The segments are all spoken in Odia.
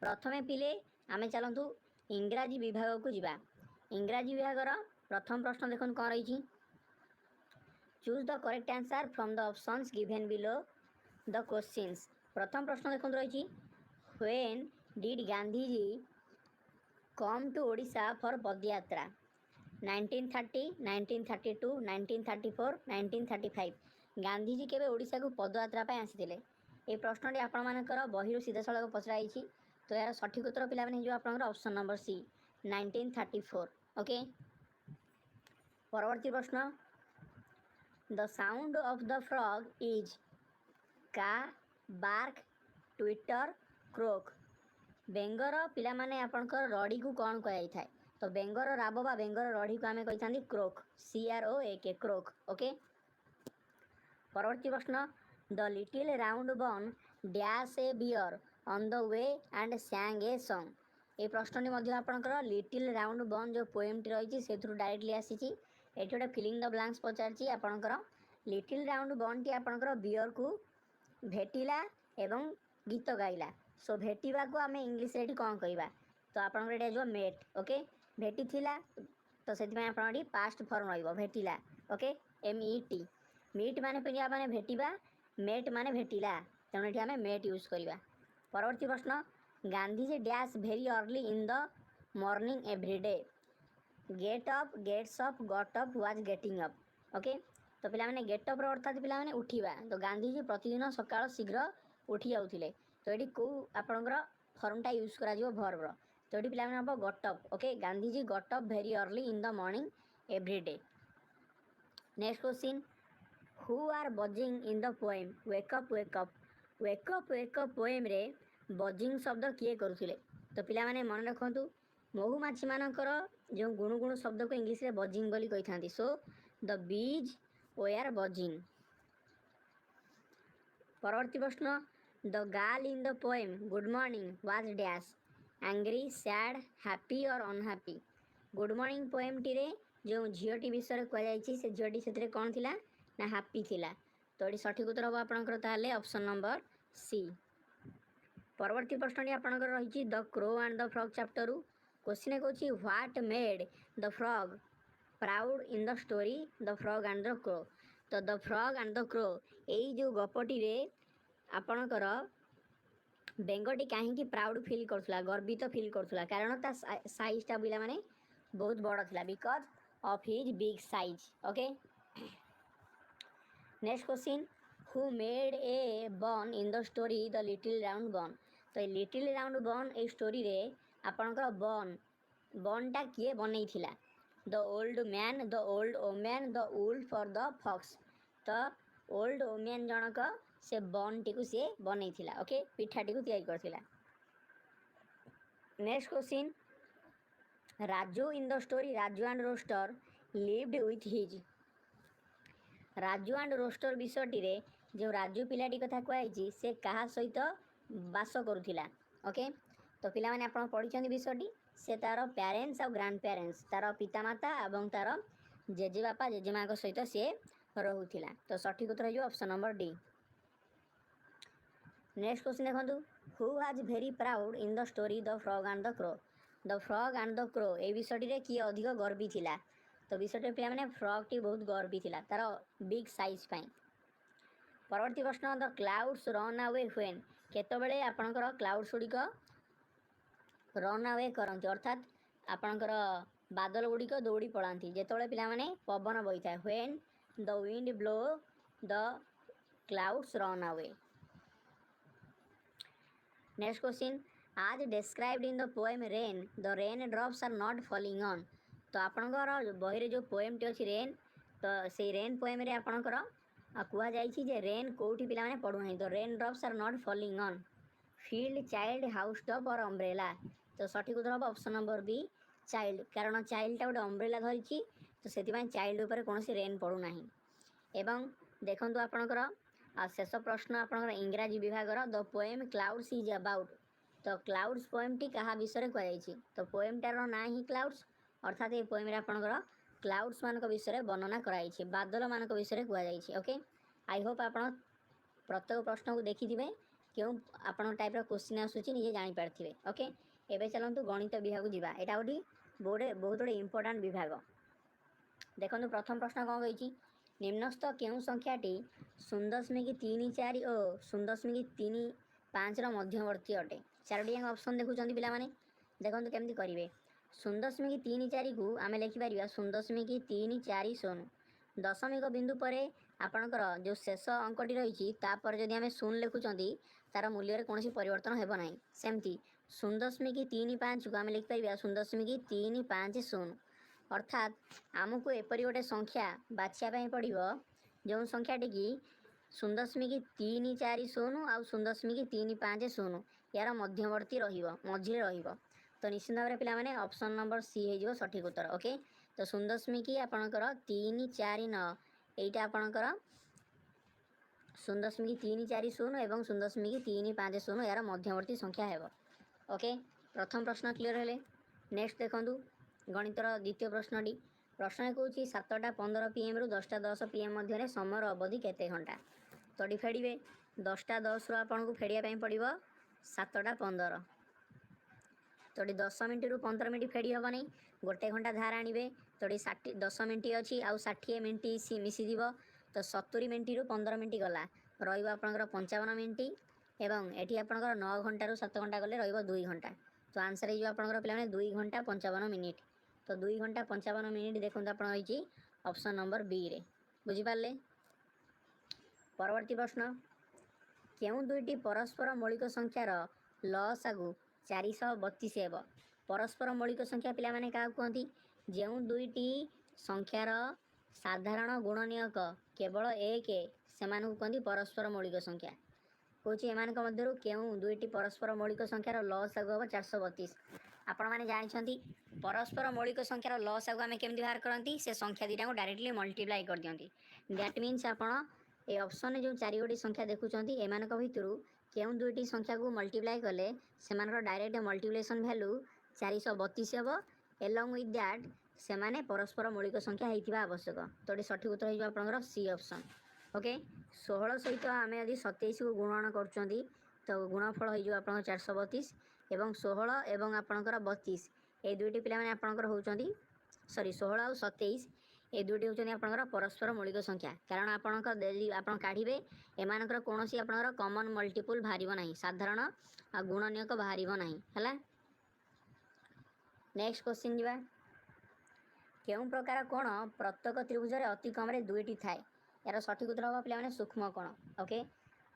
ପ୍ରଥମେ ପିଲେ, ଆମେ ଚାଲନ୍ତୁ ଇଂରାଜୀ ବିଭାଗକୁ ଯିବା। ଇଂରାଜୀ ବିଭାଗର ପ୍ରଥମ ପ୍ରଶ୍ନ ଦେଖନ୍ତୁ କ'ଣ ରହିଛି। Choose the correct answer from the options given below the questions. ପ୍ରଥମ ପ୍ରଶ୍ନ ଦେଖନ୍ତୁ ରହିଛି, When did Gandhiji come to Odisha for padayatra? 1930, 1932, 1934, 1935. Gandhiji କେବେ ଓଡ଼ିଶାକୁ ପଦଯାତ୍ରା ପାଇଁ ଆସିଥିଲେ? ଏହି ପ୍ରଶ୍ନଟି ଆପଣମାନଙ୍କର ବହିରୁ ସିଧାସଳଖ ପଚରା ହେଇଛି। ତ ଏହାର ସଠିକ୍ ଉତ୍ତର ପିଲାମାନେ ହେଇଯିବ ଆପଣଙ୍କର option number C, 1934. Okay, ପରବର୍ତ୍ତୀ ପ୍ରଶ୍ନ। The sound of the frog is caw, bark, twitter, croak. ବେଙ୍ଗର ପିଲାମାନେ ଆପଣଙ୍କର ରଡ଼ିକୁ କ'ଣ କୁହାଯାଇଥାଏ? ତ ବେଙ୍ଗର ରାବ ବା ବେଙ୍ଗର ରଡ଼ିକୁ ଆମେ କହିଥାନ୍ତି croak, C R O A K, croak. Okay, ପରବର୍ତ୍ତୀ ପ୍ରଶ୍ନ। The little round bun dash a bear on the way and sang a song. ଏଇ ପ୍ରଶ୍ନଟି ମଧ୍ୟ ଆପଣଙ୍କର ଲିଟିଲ୍ ରାଉଣ୍ଡ ବନ୍ ଯେଉଁ ପୋଏମ୍ଟି ରହିଛି, ସେଥିରୁ ଡାଇରେକ୍ଟଲି ଆସିଛି। ଏଠି ଗୋଟେ ଫିଲିଂ ଦ ବ୍ଲାଙ୍କସ୍ ପଚାରିଛି। ଆପଣଙ୍କର ଲିଟିଲ୍ ରାଉଣ୍ଡ ବନ୍ଟି ଆପଣଙ୍କର ବିୟରକୁ ଭେଟିଲା ଏବଂ ଗୀତ ଗାଇଲା। ସୋ ଭେଟିବାକୁ ଆମେ ଇଂଲିଶରେ ଏଠି କ'ଣ କହିବା? ତ ଆପଣଙ୍କର ଏଠି ଆସିବ ମେଟ୍। ଓକେ, ଭେଟିଥିଲା, ତ ସେଥିପାଇଁ ଆପଣଙ୍କ ଏଠି ପାଷ୍ଟ ଫର୍ମ ରହିବ ଭେଟିଲା। Okay, M E T. Meet ମାନେ ପିଲାମାନେ ଭେଟିବା, ମେଟ୍ ମାନେ ଭେଟିଲା। ତେଣୁ ଏଠି ଆମେ ମେଟ୍ ୟୁଜ୍ କରିବା। ପରବର୍ତ୍ତୀ ପ୍ରଶ୍ନ। Gandhiji dash very early in the morning every day. Get up, gets up, got up, was getting up. Okay, ତ ପିଲାମାନେ, ଗେଟ୍ ଅପ୍ର ଅର୍ଥାତ୍ ପିଲାମାନେ ଉଠିବା। ତ ଗାନ୍ଧିଜୀ ପ୍ରତିଦିନ ସକାଳ ଶୀଘ୍ର ଉଠି ଯାଉଥିଲେ। ତ ଏଠି କେଉଁ ଆପଣଙ୍କର ଫର୍ମଟା ୟୁଜ୍ କରାଯିବ ଭର୍ବର? ତ ଏଠି ପିଲାମାନେ ହେବ got up. Okay, Gandhiji got up very early in the morning every day. Next question. Who are buzzing in the poem "Wake Up, Wake Up"? "Wake Up, Wake Up" ପୋଏମ୍ରେ buzzing ଶବ୍ଦ କିଏ କରୁଥିଲେ? ତ ପିଲାମାନେ ମନେ ରଖନ୍ତୁ, ମହୁମାଛିମାନଙ୍କର ଯେଉଁ ଗୁଣୁ ଗୁଣୁ ଶବ୍ଦକୁ ଇଂଲିଶରେ ବଜିଂ ବୋଲି କହିଥାନ୍ତି। So the bees were buzzing. ପରବର୍ତ୍ତୀ ପ୍ରଶ୍ନ। The girl in the poem "Good Morning" was dash angry, sad, happy or unhappy. Good morning ପୋଏମ୍ଟିରେ ଯେଉଁ ଝିଅଟି ବିଷୟରେ କୁହାଯାଇଛି, ସେ ଝିଅଟି ସେଥିରେ କ'ଣ ଥିଲା ନା ହାପି ଥିଲା। ତ ଏଠି ସଠିକ୍ ଉତ୍ତର ହେବ ଆପଣଙ୍କର ତାହେଲେ ଅପସନ୍ ନମ୍ବର ସି। ପରବର୍ତ୍ତୀ ପ୍ରଶ୍ନଟି ଆପଣଙ୍କର ରହିଛି The Crow and the Frog ଚାପ୍ଟରରୁ। Question କହୁଛି, What made the frog proud in the story "The Frog and the Crow"? ତ The Frog and the Crow ଏଇ ଯେଉଁ ଗପଟିରେ ଆପଣଙ୍କର ବେଙ୍ଗଟି କାହିଁକି ପ୍ରାଉଡ଼ ଫିଲ୍ କରୁଥିଲା, ଗର୍ବିତ ଫିଲ୍ କରୁଥିଲା? କାରଣ ତା ସାଇଜ୍ଟା ପିଲାମାନେ ବହୁତ ବଡ଼ ଥିଲା, because of his big size. Okay, next question. Who made a bun in the story "The Little Round Bun"? ତ ଏଇ ଲିଟିଲ୍ ରାଉଣ୍ଡ ବନ୍ ଏଇ ଷ୍ଟୋରିରେ ଆପଣଙ୍କର ବନ୍ ବନ୍ଟା କିଏ ବନେଇଥିଲା? The old man, the old woman, the wolf or the fox. ତ ଓଲ୍ଡ ଓମ୍ୟାନ୍ ଜଣକ ସେ ବନ୍ଟିକୁ ସିଏ ବନେଇଥିଲା। ଓକେ, ପିଠାଟିକୁ ତିଆରି କରିଥିଲା। Next question. Raju in the story "Raju and Rooster" lived with his. Raju and roster ବିଷୟଟିରେ ଯେଉଁ ରାଜୁ ପିଲାଟି କଥା କୁହାଯାଇଛି, ସେ କାହା ସହିତ ବାସ କରୁଥିଲା? ଓକେ, ତ ପିଲାମାନେ ଆପଣ ପଢ଼ିଛନ୍ତି ବିଷୟଟି। ସେ ତା'ର ପ୍ୟାରେଣ୍ଟସ୍ ଆଉ ଗ୍ରାଣ୍ଡ ପ୍ୟାରେଣ୍ଟସ୍, ତା'ର ପିତାମାତା ଏବଂ ତା'ର ଜେଜେବାପା ଜେଜେମାଙ୍କ ସହିତ ସିଏ ରହୁଥିଲା। ତ ସଠିକ୍ ଉତ୍ତର ହେଇଯିବ option number D. Next question ଦେଖନ୍ତୁ। Who was very proud in the story "The Frog and the Crow"? "The Frog and the Crow" ଏଇ ବିଷୟଟିରେ କିଏ ଅଧିକ ଗର୍ବୀ ଥିଲା? ତ ବିଷୟଟିରେ ପିଲାମାନେ ଫ୍ରଗ୍ଟି ବହୁତ ଗର୍ବୀ ଥିଲା ତା'ର ବିଗ୍ ସାଇଜ୍ ପାଇଁ। ପରବର୍ତ୍ତୀ ପ୍ରଶ୍ନ। The clouds run away when. କେତେବେଳେ ଆପଣଙ୍କର କ୍ଲାଉଡ଼୍ସ ଗୁଡ଼ିକ ରନ୍ ଆୱେ କରନ୍ତି, ଅର୍ଥାତ୍ ଆପଣଙ୍କର ବାଦଲ ଗୁଡ଼ିକ ଦୌଡ଼ି ପଳାନ୍ତି? ଯେତେବେଳେ ପିଲାମାନେ ପବନ ବହିଥାଏ। When the wind blow, the clouds run away. Next question. As described in the poem "Rain", the rain drops are not falling on. ତ ଆପଣଙ୍କର ବହିରେ ଯେଉଁ ପୋଏମ୍ଟି ଅଛି ରେନ୍, ତ ସେଇ ରେନ୍ ପୋଏମ୍ରେ ଆପଣଙ୍କର କୁହାଯାଇଛି ଯେ ରେନ୍ କେଉଁଠି ପିଲାମାନେ ପଡ଼ୁନାହିଁ? The rain drops are not falling on field, child, house top or umbrella. ତ ସଠିକ୍ ଉତ୍ତର ହେବ ଅପସନ୍ ନମ୍ବର ବି, ଚାଇଲ୍ଡ। କାରଣ ଚାଇଲ୍ଡଟା ଗୋଟେ ଅମ୍ବ୍ରେଲା ଧରିଛି, ତ ସେଥିପାଇଁ ଚାଇଲ୍ଡ ଉପରେ କୌଣସି ରେନ୍ ପଡ଼ୁନାହିଁ। ଏବଂ ଦେଖନ୍ତୁ ଆପଣଙ୍କର ଆଉ ଶେଷ ପ୍ରଶ୍ନ ଆପଣଙ୍କର ଇଂରାଜୀ ବିଭାଗର। The poem "Clouds" is about. ତ କ୍ଲାଉଡ଼୍ସ ପୋଏମ୍ଟି କାହା ବିଷୟରେ କୁହାଯାଇଛି? ତ ପୋଏମ୍ଟାର ନାଁ ହିଁ କ୍ଲାଉଡ଼୍ସ, ଅର୍ଥାତ୍ ଏଇ ପୋଏମ୍ରେ ଆପଣଙ୍କର କ୍ଲାଉଡ଼୍ସ ମାନଙ୍କ ବିଷୟରେ ବର୍ଣ୍ଣନା କରାଯାଇଛି, ବାଦଲମାନଙ୍କ ବିଷୟରେ କୁହାଯାଇଛି। ଓକେ, I Hope ଆପଣ ପ୍ରତ୍ୟେକ ପ୍ରଶ୍ନକୁ ଦେଖିଥିବେ। କେଉଁ ଆପଣଙ୍କ ଟାଇପ୍ର କୋଶ୍ଚିନ୍ ଆସୁଛି ନିଜେ ଜାଣିପାରିଥିବେ। ଓକେ, ଏବେ ଚାଲନ୍ତୁ ଗଣିତ ବିଭାଗକୁ ଯିବା। ଏଇଟା ଗୋଟେ ବହୁତ ଗୋଟେ ଇମ୍ପୋର୍ଟାଣ୍ଟ ବିଭାଗ। ଦେଖନ୍ତୁ ପ୍ରଥମ ପ୍ରଶ୍ନ କ'ଣ କହିଛି? ନିମ୍ନସ୍ଥ କେଉଁ ସଂଖ୍ୟାଟି 0.34 ଓ 0.35ର ମଧ୍ୟବର୍ତ୍ତୀ ଅଟେ? ଚାରୋଟି ଯାକ ଅପସନ୍ ଦେଖୁଛନ୍ତି ପିଲାମାନେ, ଦେଖନ୍ତୁ କେମିତି କରିବେ। 0.34କୁ ଆମେ ଲେଖିପାରିବା 0.340। ଦଶମିକ ବିନ୍ଦୁ ପରେ ଆପଣଙ୍କର ଯେଉଁ ଶେଷ ଅଙ୍କଟି ରହିଛି ତାପରେ ଯଦି ଆମେ ଶୂନ ଲେଖୁଛନ୍ତି ତାର ମୂଲ୍ୟରେ କୌଣସି ପରିବର୍ତ୍ତନ ହେବ ନାହିଁ। ସେମିତି 0.35କୁ ଆମେ ଲେଖିପାରିବା 0.350। ଅର୍ଥାତ୍ ଆମକୁ ଏପରି ଗୋଟେ ସଂଖ୍ୟା ବାଛିବା ପାଇଁ ପଡ଼ିବ ଯେଉଁ ସଂଖ୍ୟାଟିକି 0.340 ଆଉ 0.350 ଏହାର ମଧ୍ୟବର୍ତ୍ତୀ ରହିବ, ମଝିରେ ରହିବ। ତ ନିଶ୍ଚିତ ଭାବରେ ପିଲାମାନେ ଅପସନ୍ ନମ୍ବର ସି ହେଇଯିବ ସଠିକ୍ ଉତ୍ତର। ଓକେ, ତ 0. ଆପଣଙ୍କର 349 ଏଇଟା ଆପଣଙ୍କର 0.340 ଏବଂ 0.350 ଏହାର ମଧ୍ୟବର୍ତ୍ତୀ ସଂଖ୍ୟା ହେବ। ଓକେ, ପ୍ରଥମ ପ୍ରଶ୍ନ କ୍ଲିଅର ହେଲେ। ନେକ୍ସଟ ଦେଖନ୍ତୁ ଗଣିତର ଦ୍ୱିତୀୟ ପ୍ରଶ୍ନଟି। ପ୍ରଶ୍ନ କହୁଛି 7:15 ପିଏମ୍ରୁ 10:10 ପିଏମ୍ ମଧ୍ୟରେ ସମୟର ଅବଧି କେତେ ଘଣ୍ଟା? ତ ଏଠି ଫେଡ଼ିବେ, 10:10ରୁ ଆପଣଙ୍କୁ ଫେଡ଼ିବା ପାଇଁ ପଡ଼ିବ 7:15। ତ ଏଠି 10 ମିନିଟ୍ରୁ 15 ମିନିଟ୍ ଫେଡ଼ି ହେବ ନାହିଁ, ଗୋଟେ ଘଣ୍ଟା ଧାର ଆଣିବେ। ତ ଏଠି 10 ମିନିଟ୍ ଅଛି ଆଉ 60 ମିନିଟ୍ ମିଶିଯିବ, ତ 70 ମିନିଟ୍ରୁ 15 ମିନିଟ୍ ଗଲା, ରହିବ ଆପଣଙ୍କର 55 ମିନିଟ୍। ଏବଂ ଏଠି ଆପଣଙ୍କର 9 ଘଣ୍ଟାରୁ 7 ଘଣ୍ଟା ଗଲେ ରହିବ 2 ଘଣ୍ଟା। ତ ଆନ୍ସର୍ ହେଇଯିବ ଆପଣଙ୍କର ପିଲାମାନେ 2 ଘଣ୍ଟା 55 ମିନିଟ୍। ତ 2 ଘଣ୍ଟା 55 ମିନିଟ୍ ଦେଖନ୍ତୁ ଆପଣ ରହିଛି ଅପସନ୍ ନମ୍ବର ବିରେ। ବୁଝିପାରିଲେ? ପରବର୍ତ୍ତୀ ପ୍ରଶ୍ନ, କେଉଁ ଦୁଇଟି ପରସ୍ପର ମୌଳିକ ସଂଖ୍ୟାର ଲସାଗୁ 432 ହେବ? ପରସ୍ପର ମୌଳିକ ସଂଖ୍ୟା ପିଲାମାନେ କାହାକୁ କୁହନ୍ତି? ଯେଉଁ ଦୁଇଟି ସଂଖ୍ୟାର ସାଧାରଣ ଗୁଣନୀୟକ କେବଳ 1, ସେମାନଙ୍କୁ କୁହନ୍ତି ପରସ୍ପର ମୌଳିକ ସଂଖ୍ୟା। କହୁଛି ଏମାନଙ୍କ ମଧ୍ୟରୁ କେଉଁ ଦୁଇଟି ପରସ୍ପର ମୌଳିକ ସଂଖ୍ୟାର ଲସାଗୁ ହେବ 432? ଆପଣମାନେ ଜାଣିଛନ୍ତି ପରସ୍ପର ମୌଳିକ ସଂଖ୍ୟାର ଲସାଗୁ ଆମେ କେମିତି ବାହାର କରନ୍ତି? ସେ ସଂଖ୍ୟା ଦୁଇଟାକୁ ଡାଇରେକ୍ଟଲି ମଲ୍ଟିପ୍ଲାଏ କରିଦିଅନ୍ତି। That means ଆପଣ ଏ ଅପସନ୍ରେ ଯେଉଁ ଚାରିଗୋଟି ସଂଖ୍ୟା ଦେଖୁଛନ୍ତି ଏମାନଙ୍କ ଭିତରୁ କେଉଁ ଦୁଇଟି ସଂଖ୍ୟାକୁ ମଲ୍ଟିପ୍ଲାଏ କଲେ ସେମାନଙ୍କର ଡାଇରେକ୍ଟ ମଲ୍ଟିପ୍ଲିକେସନ୍ ଭ୍ୟାଲୁ 432 ହେବ, ଏଲଙ୍ଗ ୱିଥ୍ that ସେମାନେ ପରସ୍ପର ମୌଳିକ ସଂଖ୍ୟା ହେଇଥିବା ଆବଶ୍ୟକ। ତ ଏଠି ସଠିକ୍ ଉତ୍ତର ହେଇଯିବ ଆପଣଙ୍କର ସି ଅପସନ୍। ଓକେ, 16 ସହିତ ଆମେ ଯଦି 27କୁ ଗୁଣନ କରୁଛନ୍ତି ତ ଗୁଣଫଳ ହେଇଯିବ ଆପଣଙ୍କର 432। ଏବଂ 16 ଏବଂ ଆପଣଙ୍କର 32 ଏଇ ଦୁଇଟି ପିଲାମାନେ ଆପଣଙ୍କର ହେଉଛନ୍ତି, ସରି 16 ଆଉ 27 ଏ ଦୁଇଟି ହେଉଛନ୍ତି ଆପଣଙ୍କର ପରସ୍ପର ମୌଳିକ ସଂଖ୍ୟା। କାରଣ ଆପଣଙ୍କ ଯଦି ଆପଣ କାଢ଼ିବେ ଏମାନଙ୍କର କୌଣସି ଆପଣଙ୍କର କମନ୍ ମଲ୍ଟିପୁଲ୍ ବାହାରିବ ନାହିଁ, ସାଧାରଣ ଆଉ ଗୁଣନୀୟକ ବାହାରିବ ନାହିଁ। ହେଲା, ନେକ୍ସଟ କ୍ୱେଶ୍ଚିନ୍ ଯିବା। କେଉଁ ପ୍ରକାର କୋଣ ପ୍ରତ୍ୟେକ ତ୍ରିଭୁଜରେ ଅତି କମରେ ଦୁଇଟି ଥାଏ? ଏହାର ସଠିକ୍ ଉତ୍ତର ହେବ ପିଲାମାନେ ସୂକ୍ଷ୍ମ କୋଣ। ଓକେ,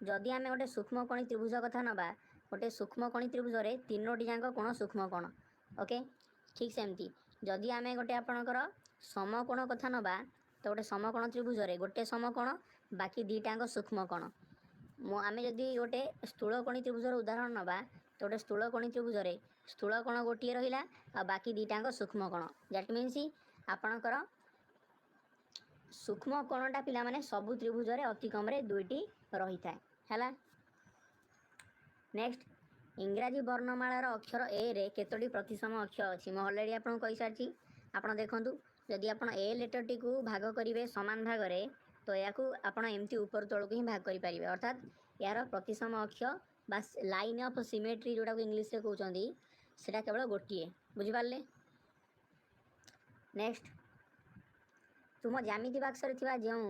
ଯଦି ଆମେ ଗୋଟେ ସୂକ୍ଷ୍ମକୋଣୀ ତ୍ରିଭୁଜ କଥା ନେବା, ଗୋଟେ ସୂକ୍ଷ୍ମକୋଣୀ ତ୍ରିଭୁଜରେ ତିନୋଟି ଯାକ କୋଣ ସୂକ୍ଷ୍ମ କୋଣ। ଓକେ, ଠିକ୍ ସେମିତି ଯଦି ଆମେ ଗୋଟେ ଆପଣଙ୍କର ସମକୋଣ କଥା ନେବା, ତ ଗୋଟେ ସମକୋଣ ତ୍ରିଭୁଜରେ ଗୋଟେ ସମକୋଣ, ବାକି ଦୁଇଟାଙ୍କ ସୂକ୍ଷ୍ମ କୋଣ। ଆମେ ଯଦି ଗୋଟେ ସ୍ଥୂଳକୋଣୀ ତ୍ରିଭୁଜର ଉଦାହରଣ ନେବା, ତ ଗୋଟେ ସ୍ଥୂଳକୋଣୀ ତ୍ରିଭୁଜରେ ସ୍ଥୂଳକୋଣ ଗୋଟିଏ ରହିଲା ଆଉ ବାକି ଦୁଇଟାଙ୍କ ସୂକ୍ଷ୍ମ କୋଣ। That means ଆପଣଙ୍କର ସୂକ୍ଷ୍ମ କୋଣଟା ପିଲାମାନେ ସବୁ ତ୍ରିଭୁଜରେ ଅତି କମରେ ଦୁଇଟି ରହିଥାଏ। ହେଲା, ନେକ୍ସଟ, ଇଂରାଜୀ ବର୍ଣ୍ଣମାଳାର ଅକ୍ଷର ଏରେ କେତୋଟି ପ୍ରତିସମ ଅକ୍ଷ ଅଛି? ମୁଁ ଅଲରେଡ଼ି ଆପଣଙ୍କୁ କହିସାରିଛି। ଆପଣ ଦେଖନ୍ତୁ, ଯଦି ଆପଣ ଏ ଲେଟରଟିକୁ ଭାଗ କରିବେ ସମାନ ଭାଗରେ, ତ ଏହାକୁ ଆପଣ ଏମିତି ଉପରୁ ତଳକୁ ହିଁ ଭାଗ କରିପାରିବେ। ଅର୍ଥାତ୍ ଏହାର ପ୍ରତିସମ ଅକ୍ଷ ବା ଲାଇନ୍ ଅଫ୍ ସିମେଟ୍ରି ଯେଉଁଟାକୁ ଇଂଲିଶରେ କହୁଛନ୍ତି, ସେଟା କେବଳ ଗୋଟିଏ। ବୁଝିପାରିଲେ? ନେକ୍ସଟ, ତୁମ ଜ୍ୟାମିତି ବାକ୍ସରେ ଥିବା ଯେଉଁ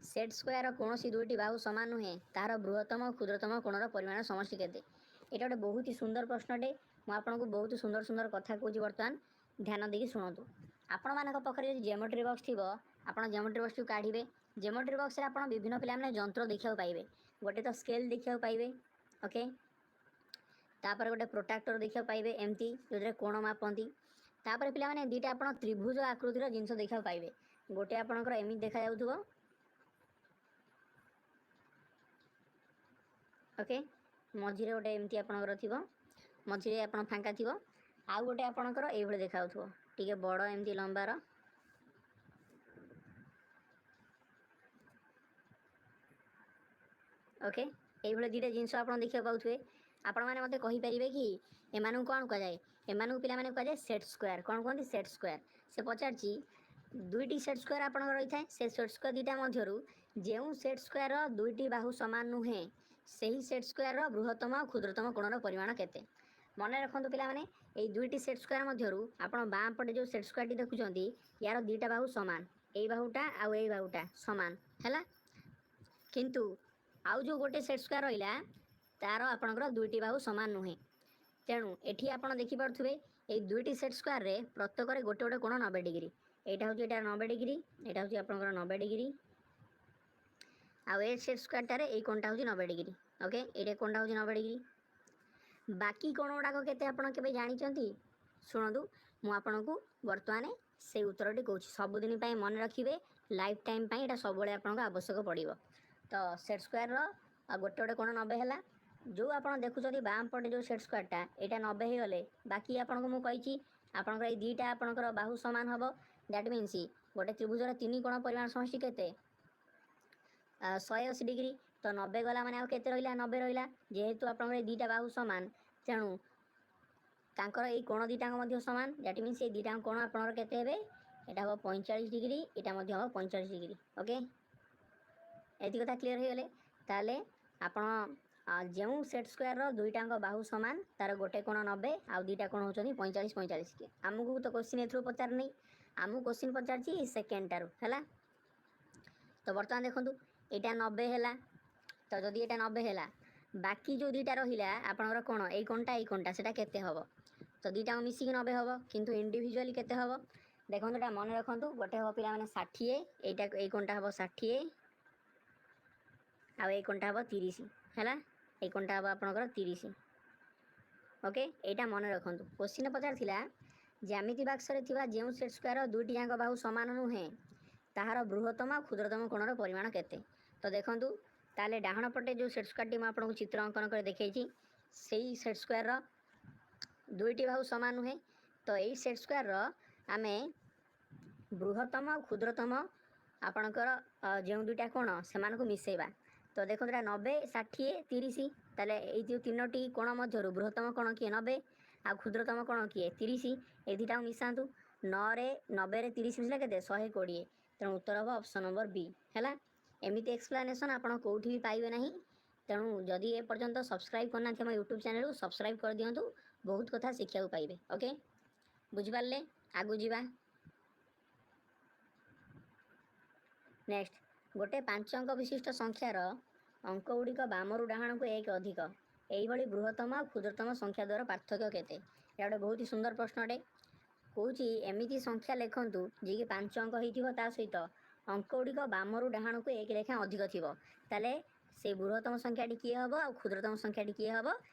ସେଟ୍ ସ୍କୋୟାର କୌଣସି ଦୁଇଟି ବାହୁ ସମାନ ନୁହେଁ, ତାହାର ବୃହତ୍ତମ ଓ କ୍ଷୁଦ୍ରତମ କୋଣର ପରିମାଣ ସମଷ୍ଟି କେତେ? ଏଇଟା ଗୋଟେ ବହୁତ ହି ସୁନ୍ଦର ପ୍ରଶ୍ନଟେ। ମୁଁ ଆପଣଙ୍କୁ ବହୁତ ସୁନ୍ଦର ସୁନ୍ଦର କଥା କହୁଛି, ବର୍ତ୍ତମାନ ଧ୍ୟାନ ଦେଇକି ଶୁଣନ୍ତୁ। ଆପଣମାନଙ୍କ ପାଖରେ ଯଦି ଜିଓମେଟ୍ରି ବକ୍ସ ଥିବ, ଆପଣ ଜିଓମେଟ୍ରି ବକ୍ସଟିକୁ କାଢ଼ିବେ। ଜିଓମେଟ୍ରି ବକ୍ସରେ ଆପଣ ବିଭିନ୍ନ ପିଲାମାନେ ଯନ୍ତ୍ର ଦେଖିବାକୁ ପାଇବେ। ଗୋଟେ ତ ସ୍କେଲ୍ ଦେଖିବାକୁ ପାଇବେ, ଓକେ, ତାପରେ ଗୋଟେ ପ୍ରୋଟ୍ରାକ୍ଟର ଦେଖିବାକୁ ପାଇବେ ଏମିତି, ଯେଉଁଥିରେ କୋଣ ମାପନ୍ତି। ତାପରେ ପିଲାମାନେ ଦୁଇଟା ଆପଣ ତ୍ରିଭୁଜ ଆକୃତିର ଜିନିଷ ଦେଖିବାକୁ ପାଇବେ। ଗୋଟେ ଆପଣଙ୍କର ଏମିତି ଦେଖାଯାଉଥିବ, ଓକେ, ମଝିରେ ଗୋଟେ ଏମିତି ଆପଣଙ୍କର ଥିବ, ମଝିରେ ଆପଣ ଫାଙ୍କା ଥିବ। ଆଉ ଗୋଟେ ଆପଣଙ୍କର ଏଇଭଳି ଦେଖାଯାଉଥିବ, ଟିକେ ବଡ଼ ଏମିତି ଲମ୍ବାର। ଓକେ, ଏଇଭଳି ଦୁଇଟା ଜିନିଷ ଆପଣ ଦେଖିବାକୁ ପାଉଥିବେ। ଆପଣମାନେ ମୋତେ କହିପାରିବେ କି ଏମାନଙ୍କୁ କ'ଣ କୁହାଯାଏ? ଏମାନଙ୍କୁ ପିଲାମାନେ କୁହାଯାଏ ସେଟ୍ ସ୍କୋୟାର। କ'ଣ କୁହନ୍ତି? Set square. ସେ ପଚାରିଛି ଦୁଇଟି ସେଟ୍ ସ୍କୋୟାର ଆପଣଙ୍କର ରହିଥାଏ, ସେ ସେଟ୍ ସ୍କୋୟାର ଦୁଇଟା ମଧ୍ୟରୁ ଯେଉଁ ସେଟ୍ ସ୍କୋୟାରର ଦୁଇଟି ବାହୁ ସମାନ ନୁହେଁ, ସେହି ସେଟ୍ ସ୍କୋୟାରର ବୃହତ୍ତମ ଆଉ କ୍ଷୁଦ୍ରତମ କୋଣର ପରିମାଣ କେତେ? ମନେ ରଖନ୍ତୁ ପିଲାମାନେ, ଏଇ ଦୁଇଟି ସେଟ୍ ସ୍କୋୟାର ମଧ୍ୟରୁ ଆପଣ ବାଁ ପଟେ ଯେଉଁ ସେଟ୍ ସ୍କୋୟାରଟି ଦେଖୁଛନ୍ତି, ୟାର ଦୁଇଟା ବାହୁ ସମାନ। ଏଇ ବାହୁଟା ଆଉ ଏଇ ବାହୁଟା ସମାନ ହେଲା। କିନ୍ତୁ ଆଉ ଯେଉଁ ଗୋଟେ ସେଟ୍ ସ୍କୋୟାର ରହିଲା, ତାର ଆପଣଙ୍କର ଦୁଇଟି ବାହୁ ସମାନ ନୁହେଁ। ତେଣୁ ଏଠି ଆପଣ ଦେଖିପାରୁଥିବେ, ଏଇ ଦୁଇଟି ସେଟ୍ ସ୍କୋୟାରରେ ପ୍ରତ୍ୟେକରେ ଗୋଟେ ଗୋଟେ କୋଣ 90 ଡିଗ୍ରୀ। ଏଇଟା ହେଉଛି, ଏଇଟା 90 ଡିଗ୍ରୀ, ଏଇଟା ହେଉଛି ଆପଣଙ୍କର 90 ଡିଗ୍ରୀ। ଆଉ ଏ ସେଟ୍ ସ୍କୋୟାରଟାରେ ଏଇ କୋଣଟା ହେଉଛି 90 ଡିଗ୍ରୀ। ଓକେ, ଏଇଟା କୋଣଟା ହେଉଛି 90 ଡିଗ୍ରୀ। ବାକି କୋଣ ଗୁଡ଼ାକ କେତେ ଆପଣ କେବେ ଜାଣିଛନ୍ତି? ଶୁଣନ୍ତୁ, ମୁଁ ଆପଣଙ୍କୁ ବର୍ତ୍ତମାନ ସେଇ ଉତ୍ତରଟି କହୁଛି। ସବୁଦିନ ପାଇଁ ମନେ ରଖିବେ, ଲାଇଫ୍ ଟାଇମ୍ ପାଇଁ ଏଇଟା ସବୁବେଳେ ଆପଣଙ୍କୁ ଆବଶ୍ୟକ ପଡ଼ିବ। ତ ସେଟ୍ ସ୍କୋୟାରର ଆଉ ଗୋଟେ ଗୋଟେ କୋଣ 90 ହେଲା। ଯେଉଁ ଆପଣ ଦେଖୁଛନ୍ତି ବାଁ ପଟେ ଯେଉଁ ସେଟ୍ ସ୍କୋୟାରଟା, ଏଇଟା 90 ହେଇଗଲେ ବାକି ଆପଣଙ୍କୁ ମୁଁ କହିଛି, ଆପଣଙ୍କର ଏଇ ଦୁଇଟା ଆପଣଙ୍କର ବାହୁ ସମାନ ହେବ। That means ଗୋଟେ ତ୍ରିଭୁଜର ତିନି କୋଣ ପରିମାଣ ସମଷ୍ଟି କେତେ? 180 ଡିଗ୍ରୀ। ତ 90 ଗଲା ମାନେ ଆଉ କେତେ ରହିଲା? 90 ରହିଲା। ଯେହେତୁ ଆପଣଙ୍କର ଏଇ ଦୁଇଟା ବାହୁ ସମାନ, ତେଣୁ ତାଙ୍କର ଏଇ କୋଣ ଦୁଇଟାଙ୍କ ମଧ୍ୟ ସମାନ। That means ଏଇ ଦୁଇଟାଙ୍କ କୋଣ ଆପଣଙ୍କର କେତେ ହେବେ? ଏଇଟା ହେବ 45 ଡିଗ୍ରୀ, ଏଇଟା ମଧ୍ୟ ହେବ 45 ଡିଗ୍ରୀ। ଓକେ, ଏତିକି କଥା କ୍ଲିଅର ହେଇଗଲେ, ତାହେଲେ ଆପଣ ଯେଉଁ ସେଟ୍ ସ୍କୋୟାରର ଦୁଇଟାଙ୍କ ବାହୁ ସମାନ, ତାର ଗୋଟେ କୋଣ 90 ଆଉ ଦୁଇଟା କୋଣ ହେଉଛନ୍ତି 45 45। ଆମକୁ ତ କୋଶ୍ଚିନ୍ ଏଥିରୁ ପଚାରିନି, ଆମକୁ କୋଶ୍ଚିନ୍ ପଚାରିଛି ସେକେଣ୍ଡଟାରୁ ହେଲା। ତ ବର୍ତ୍ତମାନ ଦେଖନ୍ତୁ, ଏଇଟା 90 ହେଲା। ତ ଯଦି ଏଇଟା 90 ହେଲା, ବାକି ଯେଉଁ ଦୁଇଟା ରହିଲା ଆପଣଙ୍କର କୋଣ, ଏଇ କୋଣଟା, ଏଇ କୋଣଟା, ସେଟା କେତେ ହେବ? ତ ଦୁଇଟାକୁ ମିଶିକି 90 ହେବ, କିନ୍ତୁ ଇଣ୍ଡିଭିଜୁଆଲି କେତେ ହେବ? ଦେଖନ୍ତୁ, ଏଇଟା ମନେ ରଖନ୍ତୁ। ଗୋଟେ ହେବ ପିଲାମାନେ 60, ଏଇଟା ଏଇ କୋଣଟା ହେବ 60 ଆଉ ଏଇ କୋଣଟା ହେବ 30 ହେଲା। ଏଇ କୋଣଟା ହେବ ଆପଣଙ୍କର 30। ଓକେ, ଏଇଟା ମନେ ରଖନ୍ତୁ। କୋଶ୍ଚିନ୍ ପଚାରିଥିଲା, ଜ୍ୟାମିତି ବାକ୍ସରେ ଥିବା ଯେଉଁ ସେଟ୍ ସ୍କୋୟାର ଦୁଇଟି ଯାକ ବାହୁ ସମାନ ନୁହେଁ, ତାହାର ବୃହତ୍ତମ ଆଉ କ୍ଷୁଦ୍ରତମ କୋଣର ପରିମାଣ କେତେ? ତ ଦେଖନ୍ତୁ, ତାହେଲେ ଡାହାଣ ପଟେ ଯେଉଁ ସେଟ୍ ସ୍କୋୟାରଟି ମୁଁ ଆପଣଙ୍କୁ ଚିତ୍ର ଅଙ୍କନ କରି ଦେଖେଇଛି, ସେଇ ସେଟ୍ ସ୍କୋୟାରର ଦୁଇଟି ବାହୁ ସମାନ ନୁହେଁ। ତ ଏଇ ସେଟ୍ ସ୍କୋୟାରର ଆମେ ବୃହତ୍ତମ ଆଉ କ୍ଷୁଦ୍ରତମ ଆପଣଙ୍କର ଯେଉଁ ଦୁଇଟା କୋଣ, ସେମାନଙ୍କୁ ମିଶାଇବା। ତ ଦେଖନ୍ତୁ, ଏଇଟା 90, 60, 30। ତାହେଲେ ଏଇ ଯେଉଁ ତିନୋଟି କୋଣ ମଧ୍ୟରୁ ବୃହତ୍ତମ କୋଣ କିଏ? 90। ଆଉ କ୍ଷୁଦ୍ରତମ କୋଣ କିଏ? 30। ଏଇ ଦୁଇଟାକୁ ମିଶାନ୍ତୁ। ନଅରେ, 90ରେ 30 ମିଶିଲେ କେତେ? 120। ତେଣୁ ଉତ୍ତର ହେବ ଅପସନ୍ ନମ୍ବର ବି ହେଲା। ଏମିତି ଏକ୍ସପ୍ଲାନେସନ୍ ଆପଣ କେଉଁଠି ବି ପାଇବେ ନାହିଁ। ତେଣୁ ଯଦି ଏପର୍ଯ୍ୟନ୍ତ ସବସ୍କ୍ରାଇବ୍ କରିନାହାନ୍ତି ଆମ ୟୁଟ୍ୟୁବ୍ ଚ୍ୟାନେଲକୁ, ସବସ୍କ୍ରାଇବ୍ କରିଦିଅନ୍ତୁ। ବହୁତ କଥା ଶିଖିବାକୁ ପାଇବେ। ଓକେ, ବୁଝିପାରିଲେ? ଆଗକୁ ଯିବା। ନେକ୍ସଟ, ଗୋଟେ ପାଞ୍ଚ ଅଙ୍କ ବିଶିଷ୍ଟ ସଂଖ୍ୟାର ଅଙ୍କ ଗୁଡ଼ିକ ବାମରୁ ଡାହାଣକୁ ଏକ ଅଧିକ, ଏଇଭଳି ବୃହତ୍ତମ ଆଉ କ୍ଷୁଦ୍ରତମ ସଂଖ୍ୟା ଦ୍ୱାରା ପାର୍ଥକ୍ୟ କେତେ? ଏଇଟା ଗୋଟେ ବହୁତ ସୁନ୍ଦର ପ୍ରଶ୍ନଟେ। କହୁଛି, ଏମିତି ସଂଖ୍ୟା ଲେଖନ୍ତୁ ଯିଏକି ପାଞ୍ଚ ଅଙ୍କ ହେଇଥିବ, ତା ସହିତ ଅଙ୍କ ଗୁଡ଼ିକ ବାମରୁ ଡାହାଣକୁ ଏକ ଲେଖାଏଁ ଅଧିକ ଥିବ। ତାହେଲେ ସେଇ ବୃହତ୍ତମ ସଂଖ୍ୟାଟି କିଏ ହେବ ଆଉ କ୍ଷୁଦ୍ରତମ ସଂଖ୍ୟାଟି କିଏ ହେବ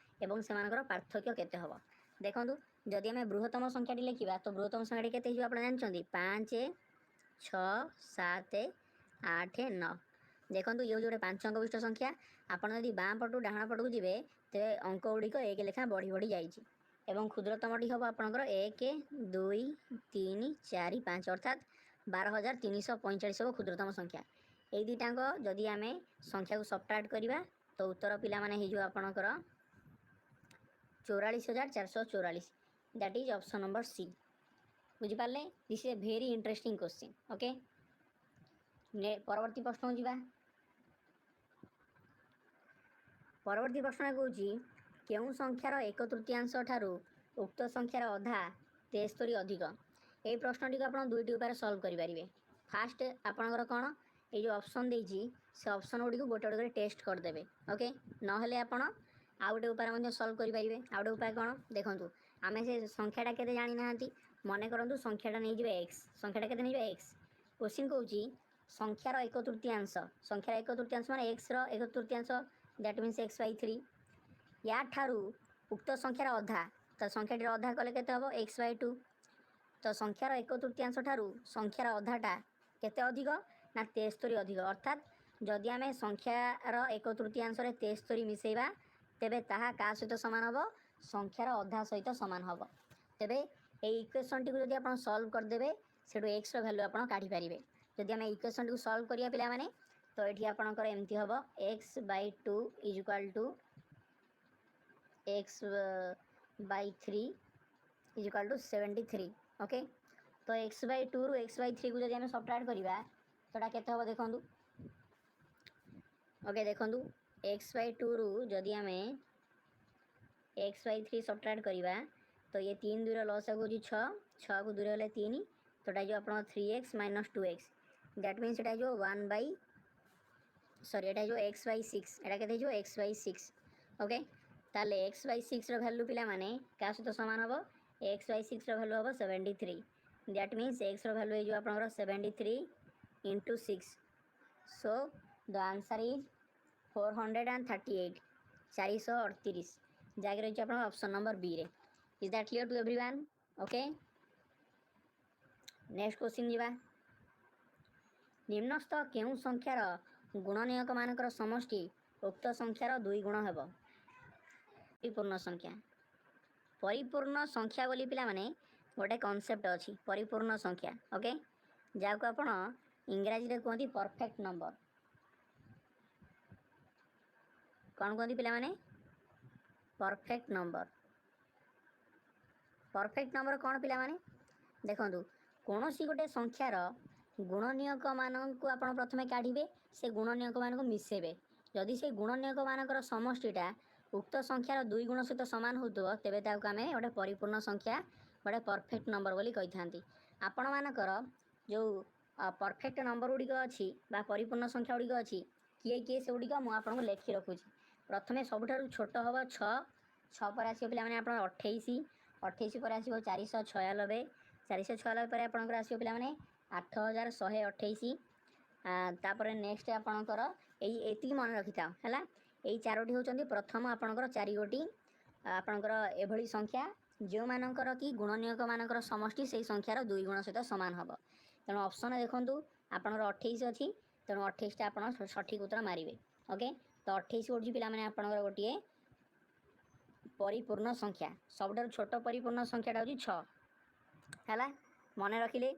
ଏବଂ ସେମାନଙ୍କର ପାର୍ଥକ୍ୟ କେତେ ହେବ? ଦେଖନ୍ତୁ, ଯଦି ଆମେ ବୃହତ୍ତମ ସଂଖ୍ୟାଟି ଲେଖିବା, ତ ବୃହତ୍ତମ ସଂଖ୍ୟାଟି କେତେ ହେଇଯିବ ଆପଣ ଜାଣିଛନ୍ତି? 5, 6, 7, 8, 9। ଦେଖନ୍ତୁ, ଇଏ ହେଉଛି ଗୋଟେ ପାଞ୍ଚ ଅଙ୍କ ବିଶିଷ୍ଟ ସଂଖ୍ୟା। ଆପଣ ଯଦି ବାଁ ପଟୁ ଡାହାଣ ପଟକୁ ଯିବେ, ତେବେ ଅଙ୍କ ଗୁଡ଼ିକ ଏକ ଲେଖାଏଁ ବଢ଼ି ବଢ଼ି ଯାଇଛି ଏବଂ କ୍ଷୁଦ୍ରତମଟି ହେବ ଆପଣଙ୍କର 1, 2, 3, 4, 5, ଅର୍ଥାତ୍ 12,345 ହେବ କ୍ଷୁଦ୍ରତମ ସଂଖ୍ୟା। ଏଇ ଦୁଇଟାଙ୍କ ଯଦି ଆମେ ସଂଖ୍ୟାକୁ ସବଟ୍ରାକ୍ଟ କରିବା, ତ ଉତ୍ତର ପିଲାମାନେ ହେଇଯିବ ଆପଣଙ୍କର 44,444। That is option number C. ବୁଝିପାରିଲେ? This is a very interesting question. Okay, ପରବର୍ତ୍ତୀ ପ୍ରଶ୍ନକୁ ଯିବା। ପରବର୍ତ୍ତୀ ପ୍ରଶ୍ନ କହୁଛି, କେଉଁ ସଂଖ୍ୟାର ଏକ ତୃତୀୟାଂଶ ଠାରୁ ଉକ୍ତ ସଂଖ୍ୟାର ଅଧା 73 ଅଧିକ? ଏଇ ପ୍ରଶ୍ନଟିକୁ ଆପଣ ଦୁଇଟି ଉପାୟରେ ସଲ୍ଭ କରିପାରିବେ। ଫାଷ୍ଟ ଆପଣଙ୍କର କ'ଣ, ଏଇ ଯେଉଁ ଅପସନ୍ ଦେଇଛି, ସେ ଅପସନ୍ ଗୁଡ଼ିକୁ ଗୋଟେ ଗୋଟେ କରି ଟେଷ୍ଟ କରିଦେବେ। ଓକେ, ନହେଲେ ଆପଣ ଆଉ ଗୋଟେ ଉପାୟରେ ମଧ୍ୟ ସଲ୍ଭ କରିପାରିବେ। ଆଉ ଗୋଟେ ଉପାୟ କ'ଣ? ଦେଖନ୍ତୁ, ଆମେ ସେ ସଂଖ୍ୟାଟା କେତେ ଜାଣିନାହାନ୍ତି। ମନେ କରନ୍ତୁ ସଂଖ୍ୟାଟା ନେଇଯିବେ ଏକ୍ସ। ସଂଖ୍ୟାଟା କେତେ ନେଇଯିବେ? ଏକ୍ସ। କୋଶ୍ଚିନ୍ କହୁଛି ସଂଖ୍ୟାର ଏକ ତୃତୀୟାଂଶ। ସଂଖ୍ୟାର ଏକ ତୃତୀୟାଂଶ ମାନେ ଏକ୍ସର ଏକ ତୃତୀୟାଂଶ, that means x by three। ୟା ଠାରୁ ଉକ୍ତ ସଂଖ୍ୟାର ଅଧା। ତ ସଂଖ୍ୟାଟିର ଅଧା କଲେ କେତେ ହେବ? X by two. ତ ସଂଖ୍ୟାର ଏକ ତୃତୀୟାଂଶ ଠାରୁ ସଂଖ୍ୟାର ଅଧାଟା କେତେ ଅଧିକ ନା 73 ଅଧିକ। ଅର୍ଥାତ୍ ଯଦି ଆମେ ସଂଖ୍ୟାର ଏକ ତୃତୀୟାଂଶରେ 73 ମିଶାଇବା, ତେବେ ତାହା କାହା ସହିତ ସମାନ ହେବ? ସଂଖ୍ୟାର ଅଧା ସହିତ ସମାନ ହେବ। ତେବେ ଏଇ ଇକ୍ୱେସନ୍ଟିକୁ ଯଦି ଆପଣ ସଲ୍ଭ କରିଦେବେ, ସେଠୁ ଏକ୍ସର ଭ୍ୟାଲୁ ଆପଣ କାଢ଼ିପାରିବେ। ଯଦି ଆମେ ଇକ୍ୱେସନ୍ଟିକୁ ସଲ୍ଭ କରିବା ପିଲାମାନେ, ତ ଏଠି ଆପଣଙ୍କର ଏମିତି ହେବ, x by two is equal to x by three is equal to 73। Okay, ତ ଏକ୍ସ ବାଇ ଟୁରୁ ଏକ୍ସ ବାଇ ଥ୍ରୀକୁ ଯଦି ଆମେ ସବଟ୍ରାକ୍ଟ କରିବା, ସେଟା କେତେ ହେବ ଦେଖନ୍ତୁ। ଓକେ, ଦେଖନ୍ତୁ, ଏକ୍ସ ବାଇ ଟୁରୁ ଯଦି ଆମେ ଏକ୍ସ ବାଇ ଥ୍ରୀ ସବଟ୍ରାକ୍ଟ କରିବା, ତ ଇଏ ତିନି ଦୁଇର ଲସାଗୁ ହେଉଛି ଛଅ, ଛଅକୁ ଦୂରେ ହେଲେ ତିନି। ତ ଏଇଟା ହେଇଯିବ ଆପଣଙ୍କ three x minus two x। That means ଏଇଟା ହେଇଯିବ ୱାନ୍ ବାଇ, ସରି, ଏଇଟା ହେଇଯିବ ଏକ୍ସ ବାଇ ସିକ୍ସ। ଏଇଟା କେତେ ହେଇଯିବ? X by six. ଓକେ, ତାହେଲେ ଏକ୍ସ ବାଇ ସିକ୍ସର ଭ୍ୟାଲୁ ପିଲାମାନେ କାହା ସହିତ ସମାନ ହେବ? ଏକ୍ସ ବାଇ ସିକ୍ସର ଭ୍ୟାଲୁ ହେବ 73। That means ଏକ୍ସର ଭ୍ୟାଲୁ ହେଇଯିବ ଆପଣଙ୍କର 73 into six। So the answer is 438, 438, ଯାହାକି ରହିଛି ଆପଣଙ୍କ option number Byre. Is that clear to everyone? Okay, next question ଯିବା। ନିମ୍ନସ୍ଥ କେଉଁ ସଂଖ୍ୟାର ଗୁଣନୀୟକ ମାନଙ୍କର ସମଷ୍ଟି ଉକ୍ତ ସଂଖ୍ୟାର ଦୁଇ ଗୁଣ ହେବ? ପରିପୂର୍ଣ୍ଣ ସଂଖ୍ୟା। ପରିପୂର୍ଣ୍ଣ ସଂଖ୍ୟା ବୋଲି ପିଲାମାନେ ଗୋଟେ କନସେପ୍ଟ ଅଛି, ପରିପୂର୍ଣ୍ଣ ସଂଖ୍ୟା, ଓକେ, ଯାହାକୁ ଆପଣ ଇଂରାଜୀରେ କୁହନ୍ତି ପରଫେକ୍ଟ ନମ୍ବର। କ'ଣ କୁହନ୍ତି ପିଲାମାନେ? Perfect number. Perfect number କ'ଣ ପିଲାମାନେ? ଦେଖନ୍ତୁ, କୌଣସି ଗୋଟେ ସଂଖ୍ୟାର ଗୁଣନୀୟକ ମାନଙ୍କୁ ଆପଣ ପ୍ରଥମେ କାଢ଼ିବେ, ସେ ଗୁଣନୀୟକ ମାନଙ୍କୁ ମିଶାଇବେ। ଯଦି ସେ ଗୁଣନୀୟକ ମାନଙ୍କର ସମଷ୍ଟିଟା ଉକ୍ତ ସଂଖ୍ୟାର ଦୁଇ ଗୁଣ ସହିତ ସମାନ ହେଉଥିବ, ତେବେ ତାକୁ ଆମେ ଗୋଟେ ପରିପୂର୍ଣ୍ଣ ସଂଖ୍ୟା, ଗୋଟେ ପରଫେକ୍ଟ ନମ୍ବର ବୋଲି କହିଥାନ୍ତି। ଆପଣମାନଙ୍କର ଯେଉଁ ପରଫେକ୍ଟ ନମ୍ବର ଗୁଡ଼ିକ ଅଛି ବା ପରିପୂର୍ଣ୍ଣ ସଂଖ୍ୟା ଗୁଡ଼ିକ ଅଛି, କିଏ କିଏ ସେଗୁଡ଼ିକ ମୁଁ ଆପଣଙ୍କୁ ଲେଖି ରଖୁଛି। ପ୍ରଥମେ ସବୁଠାରୁ ଛୋଟ ହେବ ଛଅ। ଛଅ ପରେ ଆସିବ ପିଲାମାନେ ଆପଣ 28। 28 ପରେ ଆସିବ 496। 496 ପରେ ଆପଣଙ୍କର ଆସିବ ପିଲାମାନେ 8128। ତାପରେ ନେକ୍ସଟ ଆପଣଙ୍କର ଏଇ ଏତିକି ମନେ ରଖିଥାଅ, ହେଲା। ଏଇ ଚାରୋଟି ହେଉଛନ୍ତି ପ୍ରଥମ ଆପଣଙ୍କର ଚାରିଗୋଟି ଆପଣଙ୍କର ଏଭଳି ସଂଖ୍ୟା, ଯେଉଁମାନଙ୍କର କି ଗୁଣନୀୟକ ମାନଙ୍କର ସମଷ୍ଟି ସେଇ ସଂଖ୍ୟାର ଦୁଇ ଗୁଣ ସହିତ ସମାନ ହେବ। ତେଣୁ ଅପସନ୍ ଦେଖନ୍ତୁ, ଆପଣଙ୍କର 28 ଅଛି, ତେଣୁ 28ଟା ଆପଣ ସଠିକ୍ ଉତ୍ତର ମାରିବେ। ଓକେ, ତ 28 ହେଉଛି ପିଲାମାନେ ଆପଣଙ୍କର ଗୋଟିଏ ପରିପୂର୍ଣ୍ଣ ସଂଖ୍ୟା। ସବୁଠାରୁ ଛୋଟ ପରିପୂର୍ଣ୍ଣ ସଂଖ୍ୟାଟା ହେଉଛି ଛଅ। ହେଲା, ମନେ ରଖିଲେ?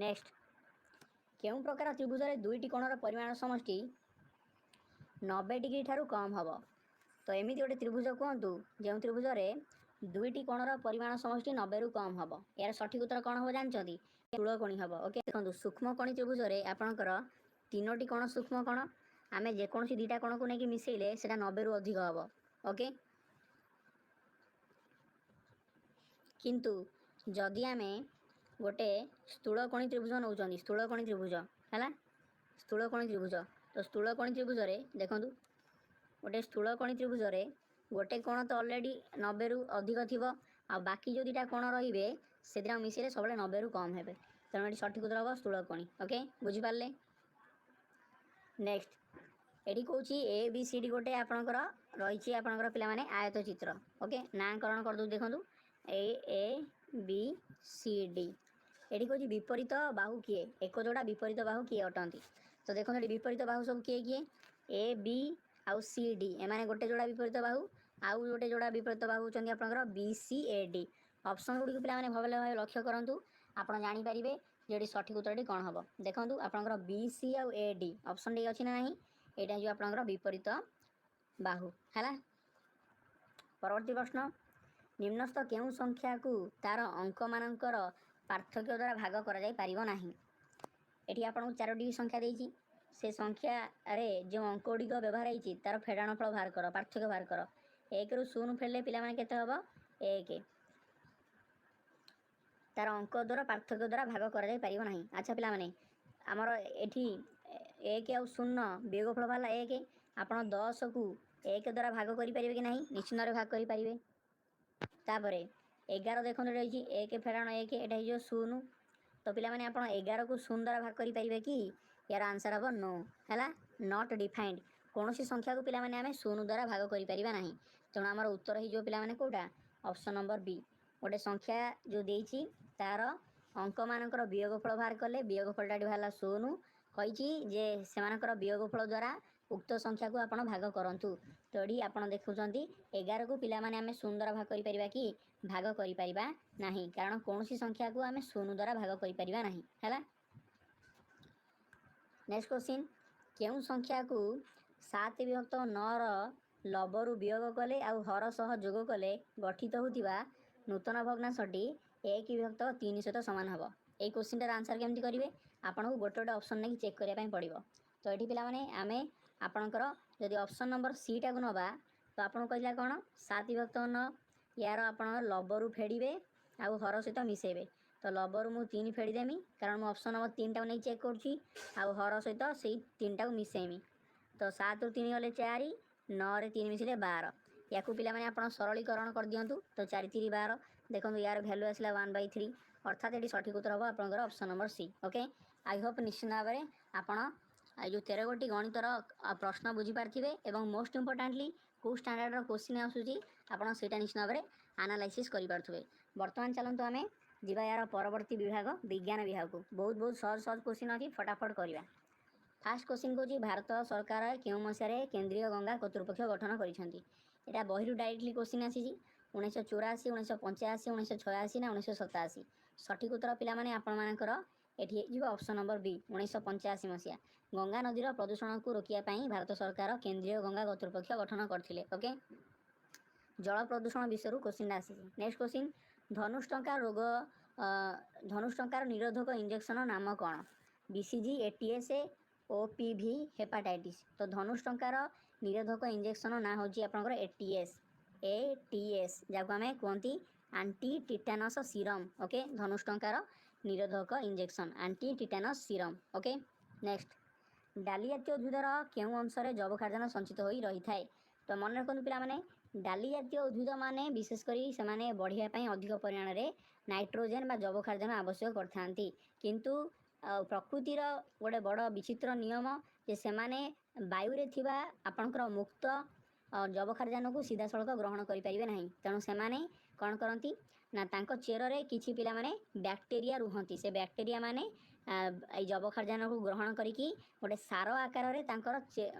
ନେକ୍ସଟ, କେଉଁ ପ୍ରକାର ତ୍ରିଭୁଜରେ ଦୁଇଟି କୋଣର ପରିମାଣ ସମଷ୍ଟି 90 ଡିଗ୍ରୀ ଠାରୁ କମ୍ ହେବ? ତ ଏମିତି ଗୋଟେ ତ୍ରିଭୁଜ କୁହନ୍ତୁ, ଯେଉଁ ତ୍ରିଭୁଜରେ ଦୁଇଟି କୋଣର ପରିମାଣ ସମଷ୍ଟି 90ରୁ କମ୍ ହେବ। ଏହାର ସଠିକ୍ ଉତ୍ତର କ'ଣ ହେବ ଜାଣିଛନ୍ତି? ସ୍ଥୂଳକୋଣୀ ହେବ। ଓକେ, ଦେଖନ୍ତୁ, ସୂକ୍ଷ୍ମକୋଣୀ ତ୍ରିଭୁଜରେ ଆପଣଙ୍କର ତିନୋଟି କୋଣ ସୂକ୍ଷ୍ମ କୋଣ। ଆମେ ଯେକୌଣସି ଦୁଇଟା କୋଣକୁ ନେଇକି ମିଶେଇଲେ ସେଇଟା 90ରୁ ଅଧିକ ହେବ। ଓକେ, କିନ୍ତୁ ଯଦି ଆମେ ଗୋଟେ ସ୍ଥୂଳକୋଣୀ ତ୍ରିଭୁଜ ନେଉଛନ୍ତି, ସ୍ଥୂଳକୋଣୀ ତ୍ରିଭୁଜ ହେଲା, ସ୍ଥୂଳକୋଣୀ ତ୍ରିଭୁଜ, ତ ସ୍ଥୂଳକୋଣୀ ତ୍ରିଭୁଜରେ ଦେଖନ୍ତୁ, ଗୋଟେ ସ୍ଥୂଳକୋଣୀ ତ୍ରିଭୁଜରେ ଗୋଟେ କୋଣ ତ ଅଲରେଡ଼ି 90ରୁ ଅଧିକ ଥିବ, ଆଉ ବାକି ଯେଉଁ ଦୁଇଟା କୋଣ ରହିବେ, ସେଥିରେ ମିଶେଇଲେ ସବୁବେଳେ 90ରୁ କମ୍ ହେବେ। ତେଣୁ ଏଠି ସଠିକ୍ ଉତ୍ତର ହେବ ସ୍ଥୂଳକୋଣୀ। ଓକେ, ବୁଝିପାରିଲେ? ନେକ୍ସଟ, ଏଠି କହୁଛି ଏ ବି ସି ଡି ଗୋଟେ ଆପଣଙ୍କର ରହିଛି ଆପଣଙ୍କର ପିଲାମାନେ ଆୟତ ଚିତ୍ର। ଓକେ, ନାଁକରଣ କରିଦେଉଛି, ଦେଖନ୍ତୁ, ଏ ଏ ବି ସି ଡି। ଏଠି କହୁଛି ବିପରୀତ ବାହୁ କିଏ? ଏକ ଯୋଡ଼ା ବିପରୀତ ବାହୁ କିଏ ଅଟନ୍ତି? ତ ଦେଖନ୍ତୁ, ଏଠି ବିପରୀତ ବାହୁ ସବୁ କିଏ କିଏ? ଏ ବି ଆଉ ସି ଡି, ଏମାନେ ଗୋଟେ ଯୋଡ଼ା ବିପରୀତ ବାହୁ। ଆଉ ଗୋଟେ ଯୋଡ଼ା ବିପରୀତ ବାହୁ ହେଉଛନ୍ତି ଆପଣଙ୍କର B C A D. Option ଗୁଡ଼ିକୁ ପିଲାମାନେ ଭଲ ଭାବେ ଲକ୍ଷ୍ୟ କରନ୍ତୁ, ଆପଣ ଜାଣିପାରିବେ ଯେ ଏଠି ସଠିକ୍ ଉତ୍ତରଟି କ'ଣ ହେବ। ଦେଖନ୍ତୁ, ଆପଣଙ୍କର ବି ସି ଆଉ ଏ ଡି ଅପସନ୍ ଟି ଅଛି ନା ନାହିଁ? ଏଇଟା ହେଇଯିବ ଆପଣଙ୍କର ବିପରୀତ ବାହୁ। ହେଲା, ପରବର୍ତ୍ତୀ ପ୍ରଶ୍ନ, ନିମ୍ନସ୍ଥ କେଉଁ ସଂଖ୍ୟାକୁ ତାର ଅଙ୍କମାନଙ୍କର ପାର୍ଥକ୍ୟ ଦ୍ୱାରା ଭାଗ କରାଯାଇ ପାରିବ ନାହିଁ? ଏଠି ଆପଣଙ୍କୁ ଚାରୋଟି ସଂଖ୍ୟା ଦେଇଛି। ସେ ସଂଖ୍ୟାରେ ଯେଉଁ ଅଙ୍କ ଗୁଡ଼ିକ ବ୍ୟବହାର ହେଇଛି, ତାର ଫେଡ଼ାଣ ଫଳ ବାହାର କର, ପାର୍ଥକ୍ୟ ବାହାର କର। ଏକରୁ ଶୂନ ଫେଡ଼ିଲେ ପିଲାମାନେ କେତେ ହେବ? ଏକ। ତାର ଅଙ୍କ ଦ୍ୱାରା ପାର୍ଥକ୍ୟ ଦ୍ୱାରା ଭାଗ କରାଯାଇ ପାରିବ ନାହିଁ। ଆଚ୍ଛା ପିଲାମାନେ, ଆମର ଏଠି ଏକ ଆଉ ଶୂନ ବିୟୋଗ ଫଳ ବାହାରିଲା ଏକ। ଆପଣ 10କୁ ଏକ ଦ୍ୱାରା ଭାଗ କରିପାରିବେ କି ନାହିଁ? ନିଶ୍ଚିନ୍ତ ଭାବେ ଭାଗ କରିପାରିବେ। ତାପରେ 11 ଦେଖନ୍ତୁ, ରହିଛି ଏକ ଫେଡ଼ାଣ ଏକ, ଏଇଟା ହେଇଯିବ ଶୂନ। ତ ପିଲାମାନେ, ଆପଣ 11କୁ ଶୂନ ଦ୍ୱାରା ଭାଗ କରିପାରିବେ କି? ୟାର ଆନ୍ସର୍ ହେବ ନୋ। ହେଲା, not defined. କୌଣସି ସଂଖ୍ୟାକୁ ପିଲାମାନେ ଆମେ ଶୂନ ଦ୍ୱାରା ଭାଗ କରିପାରିବା ନାହିଁ। ତେଣୁ ଆମର ଉତ୍ତର ହେଇଯିବ ପିଲାମାନେ କେଉଁଟା? ଅପସନ୍ ନମ୍ବର ବି। ଗୋଟେ ସଂଖ୍ୟା ଯେଉଁ ଦେଇଛି, ତାର ଅଙ୍କମାନଙ୍କର ବିୟୋଗ ଫଳ ବାହାର କଲେ ବିୟୋଗ ଫଳଟା ଏଠି ବାହାରିଲା ଶୂନ। କହିଛି ଯେ ସେମାନଙ୍କର ବିୟୋଗ ଫଳ ଦ୍ୱାରା ଉକ୍ତ ସଂଖ୍ୟାକୁ ଆପଣ ଭାଗ କରନ୍ତୁ। ତ ଏଠି ଆପଣ ଦେଖୁଛନ୍ତି, 11କୁ ପିଲାମାନେ ଆମେ ଶୂନ ଦ୍ୱାରା ଭାଗ କରିପାରିବା କି? ଭାଗ କରିପାରିବା ନାହିଁ, କାରଣ କୌଣସି ସଂଖ୍ୟାକୁ ଆମେ ଶୂନ ଦ୍ୱାରା ଭାଗ କରିପାରିବା ନାହିଁ। ହେଲା, ନେକ୍ସଟ କ୍ୱେଶ୍ଚିନ୍, କେଉଁ ସଂଖ୍ୟାକୁ ସାତ ବିଭକ୍ତ ନଅର ଲବରୁ ବିୟୋଗ କଲେ ଆଉ ହର ସହ ଯୋଗ କଲେ ଗଠିତ ହେଉଥିବା ନୂତନ ଭଗ୍ନାଂଶଟି ଏକ ବିଭକ୍ତ ତିନି ସହିତ ସମାନ ହେବ? ଏଇ କୋଶ୍ଚିନ୍ଟାର ଆନ୍ସର୍ କେମିତି କରିବେ? ଆପଣଙ୍କୁ ଗୋଟେ ଗୋଟେ ଅପସନ୍ ନେଇକି ଚେକ୍ କରିବା ପାଇଁ ପଡ଼ିବ। ତ ଏଠି ପିଲାମାନେ ଆମେ ଆପଣଙ୍କର ଯଦି ଅପସନ୍ ନମ୍ବର ସିଟାକୁ ନେବା, ତ ଆପଣଙ୍କୁ କହିଲା କ'ଣ? 7 ବିଭକ୍ତ 9। ୟାର ଆପଣ ଲବରୁ ଫେଡ଼ିବେ ଆଉ ହର ସହିତ ମିଶାଇବେ। ତ ଲବରୁ ମୁଁ 3 ଫେଡ଼ିଦେମି, କାରଣ ମୁଁ ଅପସନ୍ ନମ୍ବର 3ଟାକୁ ନେଇ ଚେକ୍ କରୁଛି, ଆଉ ହର ସହିତ ସେଇ 3ଟାକୁ ମିଶାଇମି। ତ 7ରୁ 3 ଗଲେ 4, 9ରେ 3 ମିଶିଲେ 12। ୟାକୁ ପିଲାମାନେ ଆପଣ ସରଳୀକରଣ କରିଦିଅନ୍ତୁ। ତ 4 3 12। ଦେଖନ୍ତୁ, ୟାର ଭ୍ୟାଲୁ ଆସିଲା 1/3। ଅର୍ଥାତ୍ ଏଠି ସଠିକ୍ ଉତ୍ତର ହେବ ଆପଣଙ୍କର option number C. Okay, I Hope ନିଶ୍ଚିତ ଭାବରେ ଆପଣ ଏଇ ଯେଉଁ 13 ଗୋଟି ଗଣିତର ପ୍ରଶ୍ନ ବୁଝିପାରିଥିବେ ଏବଂ ମୋଷ୍ଟ ଇମ୍ପୋର୍ଟାଣ୍ଟଲି କେଉଁ ଷ୍ଟାଣ୍ଡାର୍ଡ଼ର କୋଶ୍ଚିନ୍ ଆସୁଛି, ଆପଣ ସେଇଟା ନିଶ୍ଚିତ ଭାବରେ ଆନାଲାଇସିସ୍ କରିପାରୁଥିବେ। ବର୍ତ୍ତମାନ ଚାଲନ୍ତୁ ଆମେ ଯିବା ଏହାର ପରବର୍ତ୍ତୀ ବିଭାଗ, ବିଜ୍ଞାନ ବିଭାଗକୁ। ବହୁତ ବହୁତ ସହଜ ସହଜ କୋଶ୍ଚିନ୍ ଅଛି, ଫଟାଫଟ କରିବା। ଫାର୍ଷ୍ଟ କୋଶ୍ଚିନ୍ କହୁଛି, ଭାରତ ସରକାର କେଉଁ ମସିହାରେ କେନ୍ଦ୍ରୀୟ ଗଙ୍ଗା କର୍ତ୍ତୃପକ୍ଷ ଗଠନ କରିଛନ୍ତି? ଏଇଟା ବହିରୁ ଡାଇରେକ୍ଟଲି କୋଶ୍ଚିନ୍ ଆସିଛି। 1984, 1985, 1986 ନା 1987? ସଠିକ୍ ଉତ୍ତର ପିଲାମାନେ ଆପଣମାନଙ୍କର ଏଠି ହେଇଯିବ ଅପସନ୍ ନମ୍ବର ବି, 1985 ମସିହା। ଗଙ୍ଗା ନଦୀର ପ୍ରଦୂଷଣକୁ ରୋକିବା ପାଇଁ ଭାରତ ସରକାର କେନ୍ଦ୍ରୀୟ ଗଙ୍ଗା କର୍ତ୍ତୃପକ୍ଷ ଗଠନ କରିଥିଲେ। ଓକେ, ଜଳ ପ୍ରଦୂଷଣ ବିଷୟରୁ କୋଶ୍ଚିନ୍ଟା ଆସିଛି। ନେକ୍ସଟ କୋଶ୍ଚିନ୍, ଧନୁଷ୍ଟଙ୍କା ରୋଗ, ଧନୁଷ୍ଟଙ୍କାର ନିରୋଧକ ଇଞ୍ଜେକ୍ସନ ନାମ କ'ଣ? BCG, ATS, OPV, hepatitis. ତ ଧନୁଷ୍ଟଙ୍କାର ନିରୋଧକ ଇଞ୍ଜେକ୍ସନ ନାଁ ହେଉଛି ଆପଣଙ୍କର ଏଟିଏସ୍, ଏଟିଏସ୍, ଯାହାକୁ ଆମେ କୁହନ୍ତି ଆଣ୍ଟି ଟିଟାନସ୍ ସିରମ୍। ଓକେ, ଧନୁଷ୍ଟଙ୍କାର ନିରୋଧକ injection anti tetanus serum. Okay, next, ଡାଲି ଜାତୀୟ ଉଦ୍ଭିଦର କେଉଁ ଅଂଶରେ ଯବକ୍ଷାରଜାନ ସଞ୍ଚିତ ହୋଇ ରହିଥାଏ? ତ ମନେ ରଖନ୍ତୁ ପିଲାମାନେ, ଡାଲି ଜାତୀୟ ଉଦ୍ଭିଦମାନେ ବିଶେଷ କରି ସେମାନେ ବଢ଼ିବା ପାଇଁ ଅଧିକ ପରିମାଣରେ ନାଇଟ୍ରୋଜେନ୍ ବା ଯବକ୍ଷାରଜାନ ଆବଶ୍ୟକ କରିଥାନ୍ତି। କିନ୍ତୁ ପ୍ରକୃତିର ଗୋଟେ ବଡ଼ ବିଚିତ୍ର ନିୟମ ଯେ ସେମାନେ ବାୟୁରେ ଥିବା ଆପଣଙ୍କର ମୁକ୍ତ ଯବକ୍ଷାରଜାନକୁ ସିଧାସଳଖ ଗ୍ରହଣ କରିପାରିବେ ନାହିଁ। ତେଣୁ ସେମାନେ କ'ଣ କରନ୍ତି ନା ତାଙ୍କ ଚେରରେ କିଛି ପିଲାମାନେ ବ୍ୟାକ୍ଟେରିଆ ରୁହନ୍ତି। ସେ ବ୍ୟାକ୍ଟେରିଆ ମାନେ ଏଇ ଯବକ୍ଷାରଜାନକୁ ଗ୍ରହଣ କରିକି ଗୋଟେ ସାର ଆକାରରେ ତାଙ୍କର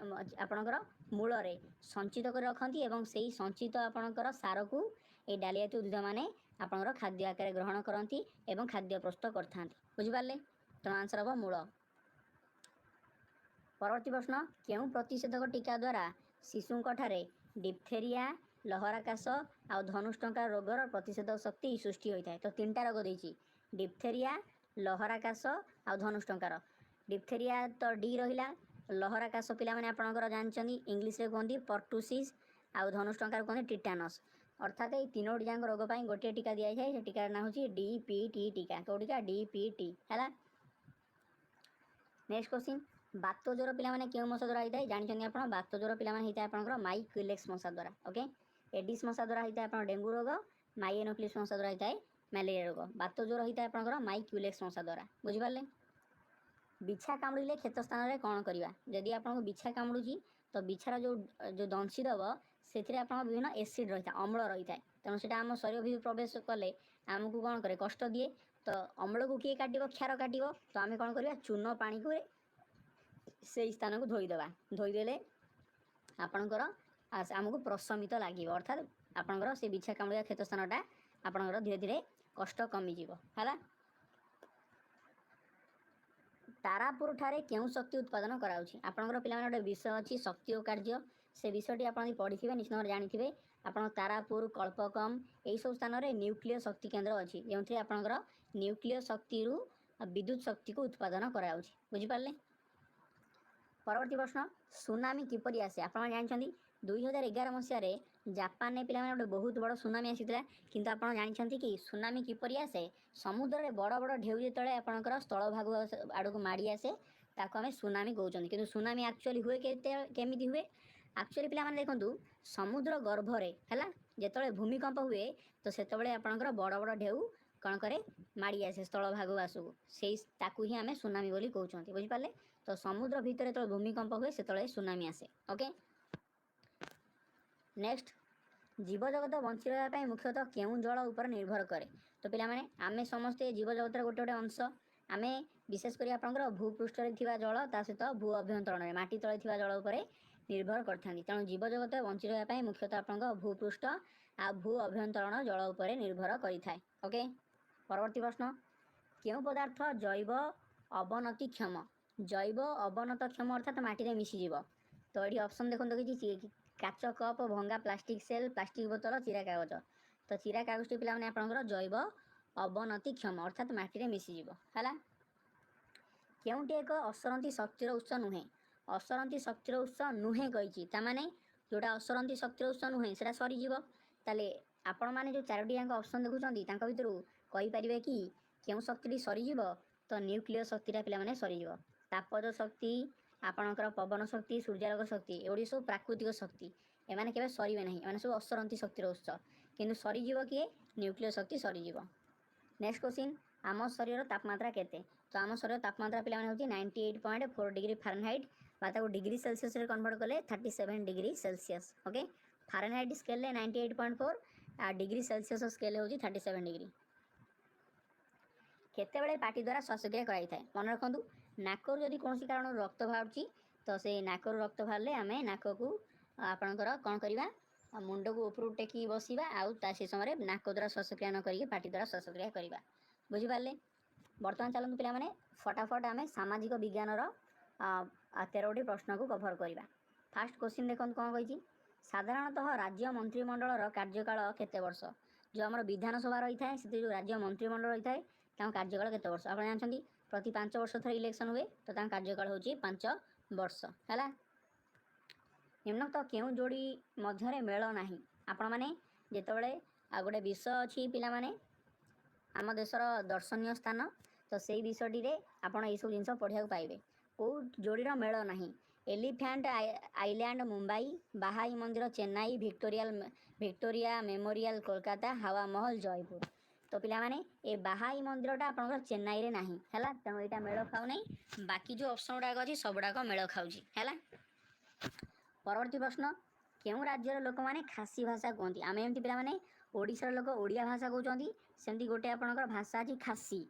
ଆପଣଙ୍କର ମୂଳରେ ସଞ୍ଚିତ କରି ରଖନ୍ତି ଏବଂ ସେଇ ସଞ୍ଚିତ ଆପଣଙ୍କର ସାରକୁ ଏଇ ଡାଲି ଜାତୀୟ ଉଦ୍ଭିଦମାନେ ଆପଣଙ୍କର ଖାଦ୍ୟ ଆକାରରେ ଗ୍ରହଣ କରନ୍ତି ଏବଂ ଖାଦ୍ୟ ପ୍ରସ୍ତୁତ କରିଥାନ୍ତି। ବୁଝିପାରିଲେ? ତେଣୁ ଆନ୍ସର ହେବ ମୂଳ। ପରବର୍ତ୍ତୀ ପ୍ରଶ୍ନ, କେଉଁ ପ୍ରତିଷେଧକ ଟୀକା ଦ୍ୱାରା ଶିଶୁଙ୍କଠାରେ ଡିପଥେରିଆ, ଲହରା କାଶ ଆଉ ଧନୁଷ୍ଟଙ୍କା ରୋଗର ପ୍ରତିଷେଧକ ଶକ୍ତି ସୃଷ୍ଟି ହୋଇଥାଏ? ତ ତିନିଟା ରୋଗ ଦେଇଛି, ଡିପଥେରିଆ, ଲହରା କାଶ ଆଉ ଧନୁଷ୍ଟଙ୍କାର। ଡିପଥେରିଆ ତ ଡି ରହିଲା। ଲହରା କାଶ ପିଲାମାନେ ଆପଣଙ୍କର ଜାଣିଛନ୍ତି, ଇଂଲିଶରେ କୁହନ୍ତି ପର୍ଟୁସିସ୍, ଆଉ ଧନୁଷ୍ଟଙ୍କାର କୁହନ୍ତି ଟିଟାନସ୍। ଅର୍ଥାତ୍ ଏଇ ତିନୋଟି ଯାକ ରୋଗ ପାଇଁ ଗୋଟିଏ ଟୀକା ଦିଆଯାଇଥାଏ। ସେ ଟୀକାର ନାଁ ହେଉଛି ଡିପିଟି ଟୀକା। କେଉଁ ଟୀକା? ଡିପିଟି। ହେଲା। ନେକ୍ସଟ କ୍ୱେଶ୍ଚିନ୍, ବାତ ଜ୍ୱର ପିଲାମାନେ କେଉଁ ମଶା ଦ୍ୱାରା ହେଇଥାଏ? ଜାଣିଛନ୍ତି ଆପଣ, ବାତ ଜ୍ୱର ପିଲାମାନେ ହେଇଥାଏ ଆପଣଙ୍କର ମାଇ କ୍ୟୁଲେକ୍ସ ମଶା ଦ୍ୱାରା। ଓକେ, ଏଡିସ୍ ମଶା ଦ୍ୱାରା ହେଇଥାଏ ଆପଣ ଡେଙ୍ଗୁ ରୋଗ, ମାଇ ଏନୋଫିଲିସ୍ ମଶା ଦ୍ୱାରା ହେଇଥାଏ ମ୍ୟାଲେରିଆ ରୋଗ। ବାତ ଜ୍ୱର ହେଇଥାଏ ଆପଣଙ୍କର ମାଇ କ୍ୟୁଲେକ୍ସ ମଶା ଦ୍ୱାରା। ବୁଝିପାରିଲେ? ବିଛା କାମୁଡ଼ିଲେ କ୍ଷତ ସ୍ଥାନରେ କ'ଣ କରିବା? ଯଦି ଆପଣଙ୍କୁ ବିଛା କାମୁଡ଼ୁଛି, ତ ବିଛାର ଯେଉଁ ଯେଉଁ ଦଂଶି ଦେବ, ସେଥିରେ ଆପଣଙ୍କ ବିଭିନ୍ନ ଏସିଡ୍ ରହିଥାଏ, ଅମ୍ଳ ରହିଥାଏ। ତେଣୁ ସେଇଟା ଆମ ଶରୀର ଭିତରେ ପ୍ରବେଶ କଲେ ଆମକୁ କ'ଣ କରେ? କଷ୍ଟ ଦିଏ। ତ ଅମ୍ଳକୁ କିଏ କାଟିବ? କ୍ଷାର କାଟିବ। ତ ଆମେ କ'ଣ କରିବା? ଚୂନ ପାଣିକୁ ସେଇ ସ୍ଥାନକୁ ଧୋଇଦେବା। ଧୋଇଦେଲେ ଆପଣଙ୍କର ଆମକୁ ପ୍ରଶମିତ ଲାଗିବ, ଅର୍ଥାତ୍ ଆପଣଙ୍କର ସେ ବିଛା କାମୁଡ଼ିବା କ୍ଷତ ସ୍ଥାନଟା ଆପଣଙ୍କର ଧୀରେ ଧୀରେ କଷ୍ଟ କମିଯିବ। ହେଲା। ତାରାପୁର ଠାରେ କେଉଁ ଶକ୍ତି ଉତ୍ପାଦନ କରାଯାଉଛି? ଆପଣଙ୍କର ପିଲାମାନେ ଗୋଟେ ବିଷୟ ଅଛି, ଶକ୍ତି ଓ କାର୍ଯ୍ୟ। ସେ ବିଷୟଟି ଆପଣ ଯଦି ପଢ଼ିଥିବେ, ନିଶ୍ଚିତ ଭାବରେ ଜାଣିଥିବେ ଆପଣ ତାରାପୁର, କଳ୍ପକମ୍ ଏଇସବୁ ସ୍ଥାନରେ ନ୍ୟୁକ୍ଲିୟ ଶକ୍ତି କେନ୍ଦ୍ର ଅଛି, ଯେଉଁଥିରେ ଆପଣଙ୍କର ନ୍ୟୁକ୍ଲିୟ ଶକ୍ତିରୁ ବିଦ୍ୟୁତ ଶକ୍ତିକୁ ଉତ୍ପାଦନ କରାଯାଉଛି। ବୁଝିପାରିଲେ? ପରବର୍ତ୍ତୀ ପ୍ରଶ୍ନ, ସୁନାମି କିପରି ଆସେ? ଆପଣମାନେ ଜାଣିଛନ୍ତି, 2011 ମସିହାରେ ଜାପାନରେ ପିଲାମାନେ ଗୋଟେ ବହୁତ ବଡ଼ ସୁନାମି ଆସିଥିଲା। କିନ୍ତୁ ଆପଣ ଜାଣିଛନ୍ତି କି ସୁନାମି କିପରି ଆସେ? ସମୁଦ୍ରରେ ବଡ଼ ବଡ଼ ଢେଉ ଯେତେବେଳେ ଆପଣଙ୍କର ସ୍ଥଳଭାଗ ଆଡ଼କୁ ମାଡ଼ି ଆସେ, ତାକୁ ଆମେ ସୁନାମି କହୁଛନ୍ତି। କିନ୍ତୁ ସୁନାମି ଆକ୍ଚୁଆଲି ହୁଏ କେତେ, କେମିତି ହୁଏ? ଆକ୍ଚୁଆଲି ପିଲାମାନେ ଦେଖନ୍ତୁ, ସମୁଦ୍ର ଗର୍ଭରେ ହେଲା ଯେତେବେଳେ ଭୂମିକମ୍ପ ହୁଏ, ତ ସେତେବେଳେ ଆପଣଙ୍କର ବଡ଼ ବଡ଼ ଢେଉ କ'ଣ କରେ? ମାଡ଼ି ଆସେ ସ୍ଥଳଭାଗ ଆସକୁ। ସେଇ ତାକୁ ହିଁ ଆମେ ସୁନାମି ବୋଲି କହୁଛନ୍ତି। ବୁଝିପାରିଲେ? ତ ସମୁଦ୍ର ଭିତରେ ଯେତେବେଳେ ଭୂମିକମ୍ପ ହୁଏ, ସେତେବେଳେ ସୁନାମି ଆସେ। ଓକେ, ନେକ୍ସଟ, ଜୀବଜଗତ ବଞ୍ଚି ରହିବା ପାଇଁ ମୁଖ୍ୟତଃ କେଉଁ ଜଳ ଉପରେ ନିର୍ଭର କରେ? ତ ପିଲାମାନେ, ଆମେ ସମସ୍ତେ ଜୀବଜଗତର ଗୋଟେ ଗୋଟେ ଅଂଶ। ଆମେ ବିଶେଷ କରି ଆପଣଙ୍କର ଭୂପୃଷ୍ଠରେ ଥିବା ଜଳ, ତା ସହିତ ଭୂ ଅଭ୍ୟନ୍ତରଣରେ ମାଟି ତଳେ ଥିବା ଜଳ ଉପରେ ନିର୍ଭର କରିଥାନ୍ତି। ତେଣୁ ଜୀବଜଗତ ବଞ୍ଚି ରହିବା ପାଇଁ ମୁଖ୍ୟତଃ ଆପଣଙ୍କ ଭୂପୃଷ୍ଠ ଆଉ ଭୂ ଅଭ୍ୟନ୍ତରଣ ଜଳ ଉପରେ ନିର୍ଭର କରିଥାଏ। ଓକେ, ପରବର୍ତ୍ତୀ ପ୍ରଶ୍ନ, କେଉଁ ପଦାର୍ଥ ଜୈବ ଅବନତିକ୍ଷମ? ଜୈବ ଅବନତକ୍ଷମ ଅର୍ଥାତ୍ ମାଟିରେ ମିଶିଯିବ। ତ ଏଠି ଅପସନ୍ ଦେଖନ୍ତୁ କିଛି, କାଚ କପ୍, ଭଙ୍ଗା ପ୍ଲାଷ୍ଟିକ୍ ସେଲ୍, ପ୍ଲାଷ୍ଟିକ୍ ବୋତଲ, ଚିରା କାଗଜ। ତ ଚିରା କାଗଜଟି ପିଲାମାନେ ଆପଣଙ୍କର ଜୈବ ଅବନତିକ୍ଷମ, ଅର୍ଥାତ୍ ମାଟିରେ ମିଶିଯିବ। ହେଲା। କେଉଁଟି ଏକ ଅସରନ୍ତି ଶକ୍ତିର ଉତ୍ସ ନୁହେଁ? ଅସରନ୍ତି ଶକ୍ତିର ଉତ୍ସ ନୁହେଁ କହିଛି, ତାମାନେ ଯେଉଁଟା ଅସରନ୍ତି ଶକ୍ତିର ଉତ୍ସ ନୁହେଁ ସେଟା ସରିଯିବ। ତାହେଲେ ଆପଣମାନେ ଯେଉଁ ଚାରୋଟି ଯାକ ଅପସନ୍ ଦେଖୁଛନ୍ତି, ତାଙ୍କ ଭିତରୁ କହିପାରିବେ କି କେଉଁ ଶକ୍ତିଟି ସରିଯିବ? ତ ନ୍ୟୁକ୍ଲିୟର ଶକ୍ତିଟା ପିଲାମାନେ ସରିଯିବ। ତାପଜ ଶକ୍ତି, ଆପଣଙ୍କର ପବନ ଶକ୍ତି, ସୂର୍ଯ୍ୟାଲୋକ ଶକ୍ତି, ଏଗୁଡ଼ିକ ସବୁ ପ୍ରାକୃତିକ ଶକ୍ତି। ଏମାନେ କେବେ ସରିବେ ନାହିଁ। ଏମାନେ ସବୁ ଅସରନ୍ତି ଶକ୍ତିର ଉତ୍ସ। କିନ୍ତୁ ସରିଯିବ କିଏ? ନ୍ୟୁକ୍ଲିୟର ଶକ୍ତି ସରିଯିବ। ନେକ୍ସଟ କ୍ୱେଶ୍ଚିନ୍, ଆମ ଶରୀରର ତାପମାତ୍ରା କେତେ? ତ ଆମ ଶରୀର ତାପମାତ୍ରା ପିଲାମାନେ ହେଉଛି 98.4 ଡିଗ୍ରୀ ଫାରେନହାଇଟ୍ ବା ତାକୁ ଡିଗ୍ରୀ ସେଲସିୟସରେ କନଭର୍ଟ କଲେ 37 degree Celsius. Okay, Fahrenheit ସ୍କେଲରେ 98.4 ଆଉ ଡିଗ୍ରୀ ସେଲସିୟସ ସ୍କେଲ ହେଉଛି 37 ଡିଗ୍ରୀ। କେତେବେଳେ ପାଟି ଦ୍ୱାରା ଶ୍ୱାସକ୍ରିୟା କରାଯାଇଥାଏ? ମନେ ରଖନ୍ତୁ, ନାକରୁ ଯଦି କୌଣସି କାରଣରୁ ରକ୍ତ ବାହାରୁଛି, ତ ସେଇ ନାକରୁ ରକ୍ତ ବାହାରିଲେ ଆମେ ନାକକୁ ଆପଣଙ୍କର କ'ଣ କରିବା? ମୁଣ୍ଡକୁ ଉପରକୁ ଟେକିକି ବସିବା ଆଉ ତା ସେ ସମୟରେ ନାକ ଦ୍ୱାରା ଶ୍ୱାସକ୍ରିୟା ନ କରିକି ପାଟି ଦ୍ୱାରା ଶ୍ୱାସକ୍ରିୟା କରିବା। ବୁଝିପାରିଲେ? ବର୍ତ୍ତମାନ ଚାଲନ୍ତୁ ପିଲାମାନେ, ଫଟାଫଟ ଆମେ ସାମାଜିକ ବିଜ୍ଞାନର 13ଟି ପ୍ରଶ୍ନକୁ କଭର କରିବା। ଫାଷ୍ଟ କ୍ୱେଶ୍ଚିନ୍ ଦେଖନ୍ତୁ କ'ଣ କହିଛି। ସାଧାରଣତଃ ରାଜ୍ୟ ମନ୍ତ୍ରିମଣ୍ଡଳର କାର୍ଯ୍ୟକାଳ କେତେ ବର୍ଷ? ଯେଉଁ ଆମର ବିଧାନସଭା ରହିଥାଏ, ସେଥିରେ ଯେଉଁ ରାଜ୍ୟ ମନ୍ତ୍ରିମଣ୍ଡଳ ରହିଥାଏ, ତାଙ୍କ କାର୍ଯ୍ୟକାଳ କେତେ ବର୍ଷ? ଆପଣ ଜାଣିଛନ୍ତି, ପ୍ରତି 5 ବର୍ଷ ଥରେ ଇଲେକ୍ସନ୍ ହୁଏ। ତ ତାଙ୍କ କାର୍ଯ୍ୟକାଳ ହେଉଛି 5 ବର୍ଷ। ହେଲା? ନିମ୍ନୋକ୍ତ କେଉଁ ଯୋଡ଼ି ମଧ୍ୟରେ ମେଳ ନାହିଁ? ଆପଣମାନେ ଯେତେବେଳେ ଆଉ ଗୋଟେ ବିଷୟ ଅଛି ପିଲାମାନେ, ଆମ ଦେଶର ଦର୍ଶନୀୟ ସ୍ଥାନ, ତ ସେଇ ବିଷୟଟିରେ ଆପଣ ଏଇସବୁ ଜିନିଷ ପଢ଼ିବାକୁ ପାଇବେ। କେଉଁ ଯୋଡ଼ିର ମେଳ ନାହିଁ? ଏଲିଫ୍ୟାଣ୍ଟ ଆଇଲ୍ୟାଣ୍ଡ ମୁମ୍ବାଇ, ବାହାଇ ମନ୍ଦିର ଚେନ୍ନାଇ, ଭିକ୍ଟୋରିଆ ମେମୋରିଆଲ କୋଲକାତା, ହାୱା ମହଲ ଜୟପୁର। ତ ପିଲାମାନେ, ଏ ବାହାଇ ମନ୍ଦିରଟା ଆପଣଙ୍କର ଚେନ୍ନାଇରେ ନାହିଁ। ହେଲା? ତେଣୁ ଏଇଟା ମେଳ ଖାଉନାହିଁ। ବାକି ଯେଉଁ ଅପସନ୍ ଗୁଡ଼ାକ ଅଛି, ସବୁଗୁଡ଼ାକ ମେଳ ଖାଉଛି। ହେଲା? ପରବର୍ତ୍ତୀ ପ୍ରଶ୍ନ, କେଉଁ ରାଜ୍ୟର ଲୋକମାନେ ଖାସି ଭାଷା କୁହନ୍ତି? ଆମେ ଏମିତି ପିଲାମାନେ ଓଡ଼ିଶାର ଲୋକ ଓଡ଼ିଆ ଭାଷା କହୁଛନ୍ତି, ସେମିତି ଗୋଟେ ଆପଣଙ୍କର ଭାଷା ଅଛି ଖାସି।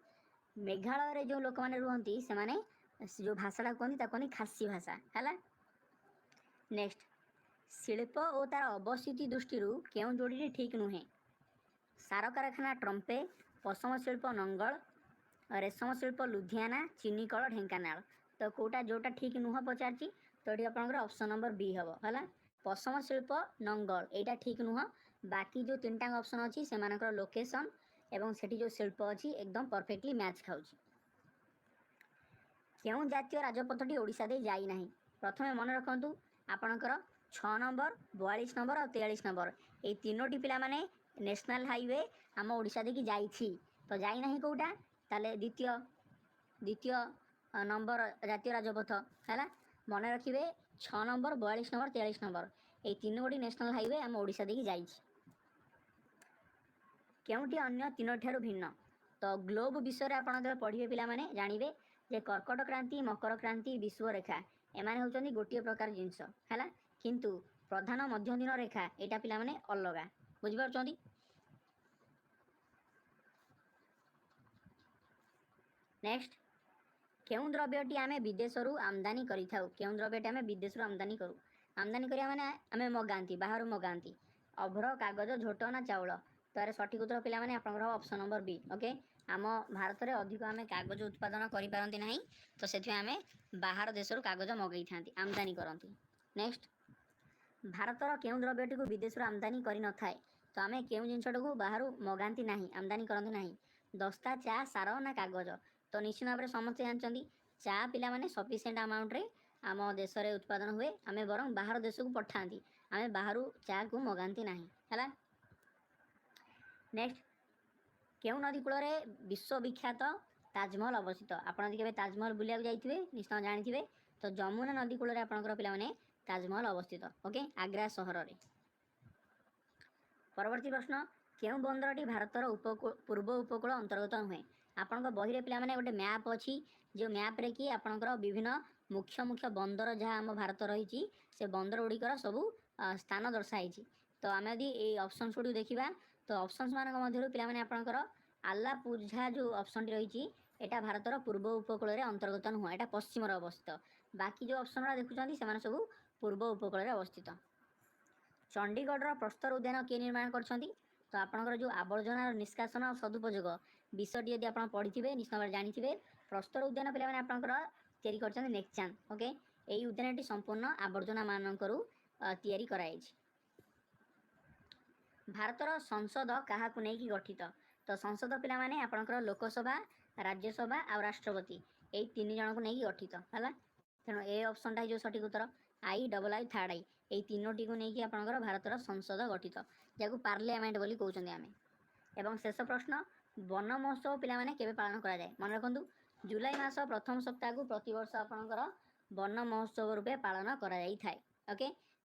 ମେଘାଳୟରେ ଯେଉଁ ଲୋକମାନେ ରୁହନ୍ତି, ସେମାନେ ଯେଉଁ ଭାଷାଟା କୁହନ୍ତି, ତାକୁ କୁହନ୍ତି ଖାସି ଭାଷା। ହେଲା? ନେକ୍ସଟ, ଶିଳ୍ପ ଓ ତାର ଅବସ୍ଥିତି ଦୃଷ୍ଟିରୁ କେଉଁ ଯୋଡ଼ିଟି ଠିକ୍ ନୁହେଁ? ସାର କାରଖାନା ଟ୍ରମ୍ପେ, ପଶମ ଶିଳ୍ପ ନଙ୍ଗଳ, ରେଶମ ଶିଳ୍ପ ଲୁଧିଆନା, ଚିନିକଳ ଢେଙ୍କାନାଳ। ତ କେଉଁଟା ଯେଉଁଟା ଠିକ୍ ନୁହଁ ପଚାରିଛି। ତ ଏଠି ଆପଣଙ୍କର ଅପସନ୍ ନମ୍ବର ବି ହେବ। ହେଲା? ପଶମ ଶିଳ୍ପ ନଙ୍ଗଳ, ଏଇଟା ଠିକ୍ ନୁହଁ। ବାକି ଯେଉଁ ତିନିଟା ଅପସନ୍ ଅଛି, ସେମାନଙ୍କର ଲୋକେସନ୍ ଏବଂ ସେଠି ଯେଉଁ ଶିଳ୍ପ ଅଛି, ଏକଦମ ପରଫେକ୍ଟଲି ମ୍ୟାଚ୍ ଖାଉଛି। କେଉଁ ଜାତୀୟ ରାଜପଥଟି ଓଡ଼ିଶା ଦେଇ ଯାଇନାହିଁ? ପ୍ରଥମେ ମନେ ରଖନ୍ତୁ, ଆପଣଙ୍କର 6 ନମ୍ବର, 42 ନମ୍ବର ଆଉ 43 ନମ୍ବର, ଏଇ ତିନୋଟି ପିଲାମାନେ ନ୍ୟାସନାଲ୍ ହାଇୱେ ଆମ ଓଡ଼ିଶା ଦେଇକି ଯାଇଛି। ତ ଯାଇନାହିଁ କେଉଁଟା? ତାହେଲେ ଦ୍ୱିତୀୟ ନମ୍ବର ଜାତୀୟ ରାଜପଥ। ହେଲା? ମନେ ରଖିବେ, 6 ନମ୍ବର, 42 ନମ୍ବର, 43 ନମ୍ବର, ଏଇ ତିନୋଟି ନ୍ୟାସନାଲ୍ ହାଇୱେ ଆମ ଓଡ଼ିଶା ଦେଇକି ଯାଇଛି। କେଉଁଟି ଅନ୍ୟ ତିନୋଟି ଠାରୁ ଭିନ୍ନ? ତ ଗ୍ଲୋବ୍ ବିଷୟରେ ଆପଣ ଯେତେବେଳେ ପଢ଼ିବେ ପିଲାମାନେ, ଜାଣିବେ ଯେ କର୍କଟ କ୍ରାନ୍ତି, ମକର କ୍ରାନ୍ତି, ବିଷୁବରେଖା, ଏମାନେ ହେଉଛନ୍ତି ଗୋଟିଏ ପ୍ରକାର ଜିନିଷ। ହେଲା? କିନ୍ତୁ ପ୍ରଧାନ ମଧ୍ୟଦିନ ରେଖା, ଏଇଟା ପିଲାମାନେ ଅଲଗା। ବୁଝିପାରୁଛନ୍ତି? ନେକ୍ସଟ, କେଉଁ ଦ୍ରବ୍ୟଟି ଆମେ ବିଦେଶରୁ ଆମଦାନୀ କରିଥାଉ? କେଉଁ ଦ୍ରବ୍ୟଟି ଆମେ ବିଦେଶରୁ ଆମଦାନୀ କରୁ? ଆମଦାନୀ କରିବା ମାନେ ଆମେ ମଗାନ୍ତି, ବାହାରୁ ମଗାନ୍ତି। ଅଭ୍ର, କାଗଜ, ଝୋଟ ନା ଚାଉଳ? ତ ଏହାର ସଠିକ ଉତ୍ତର ପିଲାମାନେ ଆପଣଙ୍କର ହେବ ଅପସନ୍ ନମ୍ବର ବି। ଓକେ, ଆମ ଭାରତରେ ଅଧିକ ଆମେ କାଗଜ ଉତ୍ପାଦନ କରିପାରନ୍ତି ନାହିଁ। ତ ସେଥିପାଇଁ ଆମେ ବାହାର ଦେଶରୁ କାଗଜ ମଗେଇଥାନ୍ତି, ଆମଦାନୀ କରନ୍ତି। ନେକ୍ସଟ, ଭାରତର କେଉଁ ଦ୍ରବ୍ୟଟିକୁ ବିଦେଶରୁ ଆମଦାନୀ କରିନଥାଏ? ତ ଆମେ କେଉଁ ଜିନିଷଟାକୁ ବାହାରୁ ମଗାନ୍ତି ନାହିଁ, ଆମଦାନୀ କରନ୍ତି ନାହିଁ? ଦସ୍ତା, ଚା, ସାର ନା କାଗଜ? ତ ନିଶ୍ଚିତ ଭାବରେ ସମସ୍ତେ ଜାଣିଛନ୍ତି, ଚା ପିଲାମାନେ ସଫିସିଏଣ୍ଟ ଆମାଉଣ୍ଟରେ ଆମ ଦେଶରେ ଉତ୍ପାଦନ ହୁଏ। ଆମେ ବରଂ ବାହାର ଦେଶକୁ ପଠାନ୍ତି, ଆମେ ବାହାରୁ ଚାକୁ ମଗାନ୍ତି ନାହିଁ। ହେଲା? ନେକ୍ସଟ, କେଉଁ ନଦୀ କୂଳରେ ବିଶ୍ୱବିଖ୍ୟାତ ତାଜମହଲ ଅବସ୍ଥିତ? ଆପଣ ଯଦି କେବେ ତାଜମହଲ ବୁଲିବାକୁ ଯାଇଥିବେ, ନିଶ୍ଚୟ ଜାଣିଥିବେ। ତ ଯମୁନା ନଦୀ କୂଳରେ ଆପଣଙ୍କର ପିଲାମାନେ ତାଜମହଲ ଅବସ୍ଥିତ। ଓକେ, ଆଗ୍ରା ସହରରେ। ପରବର୍ତ୍ତୀ ପ୍ରଶ୍ନ, କେଉଁ ବନ୍ଦରଟି ଭାରତର ଉପକୂଳ ପୂର୍ବ ଉପକୂଳ ଅନ୍ତର୍ଗତ ନୁହେଁ? ଆପଣଙ୍କ ବହିରେ ପିଲାମାନେ ଗୋଟେ ମ୍ୟାପ୍ ଅଛି, ଯେଉଁ ମ୍ୟାପ୍ରେ କି ଆପଣଙ୍କର ବିଭିନ୍ନ ମୁଖ୍ୟ ମୁଖ୍ୟ ବନ୍ଦର ଯାହା ଆମ ଭାରତ ରହିଛି, ସେ ବନ୍ଦର ଗୁଡ଼ିକର ସବୁ ସ୍ଥାନ ଦର୍ଶା ହେଇଛି। ତ ଆମେ ଯଦି ଏଇ ଅପସନ୍ସ ଗୁଡ଼ିକୁ ଦେଖିବା, ତ ଅପସନ୍ସ ମାନଙ୍କ ମଧ୍ୟରୁ ପିଲାମାନେ ଆପଣଙ୍କର ଆଲାପୁଝା ଯେଉଁ ଅପସନ୍ଟି ରହିଛି, ଏଇଟା ଭାରତର ପୂର୍ବ ଉପକୂଳରେ ଅନ୍ତର୍ଗତ ନୁହଁ, ଏଇଟା ପଶ୍ଚିମରେ ଅବସ୍ଥିତ। ବାକି ଯେଉଁ ଅପସନ୍ ଗୁଡ଼ା ଦେଖୁଛନ୍ତି, ସେମାନେ ସବୁ ପୂର୍ବ ଉପକୂଳରେ ଅବସ୍ଥିତ। ଚଣ୍ଡିଗଡ଼ର ପ୍ରସ୍ତର ଉଦ୍ୟାନ କିଏ ନିର୍ମାଣ କରିଛନ୍ତି? ତ ଆପଣଙ୍କର ଯେଉଁ ଆବର୍ଜନାର ନିଷ୍କାସନ ଆଉ ସଦୁପଯୋଗ ବିଷୟଟି ଯଦି ଆପଣ ପଢ଼ିଥିବେ, ନିଶ୍ଚିତ ଭାବରେ ଜାଣିଥିବେ। ପ୍ରସ୍ତର ଉଦ୍ୟାନ ପିଲାମାନେ ଆପଣଙ୍କର ତିଆରି କରିଛନ୍ତି ନେକଚାନ୍ଦ। ଓକେ, ଏଇ ଉଦ୍ୟାନଟି ସମ୍ପୂର୍ଣ୍ଣ ଆବର୍ଜନା ମାନଙ୍କରୁ ତିଆରି କରାଯାଇଛି। ଭାରତର ସଂସଦ କାହାକୁ ନେଇକି ଗଠିତ? ତ ସଂସଦ ପିଲାମାନେ ଆପଣଙ୍କର ଲୋକସଭା, ରାଜ୍ୟସଭା ଆଉ ରାଷ୍ଟ୍ରପତି, ଏଇ ତିନି ଜଣଙ୍କୁ ନେଇକି ଗଠିତ। ହେଲା? ତେଣୁ ଏ ଅପସନ୍ଟା ହେଇଯିବ ସଠିକ୍ ଉତ୍ତର। I, double I, third I, ଏଇ ତିନୋଟିକୁ ନେଇକି ଆପଣଙ୍କର ଭାରତର ସଂସଦ ଗଠିତ, ଯାହାକୁ ପାର୍ଲିଆମେଣ୍ଟ ବୋଲି କହୁଛନ୍ତି ଆମେ। ଏବଂ ଶେଷ ପ୍ରଶ୍ନ, ବନ ମହୋତ୍ସବ ପିଲାମାନେ କେବେ ପାଳନ କରାଯାଏ? ମନେ ରଖନ୍ତୁ, ଜୁଲାଇ ମାସ ପ୍ରଥମ ସପ୍ତାହକୁ ପ୍ରତିବର୍ଷ ଆପଣଙ୍କର ବନ ମହୋତ୍ସବ ରୂପେ ପାଳନ କରାଯାଇଥାଏ। ଓକେ।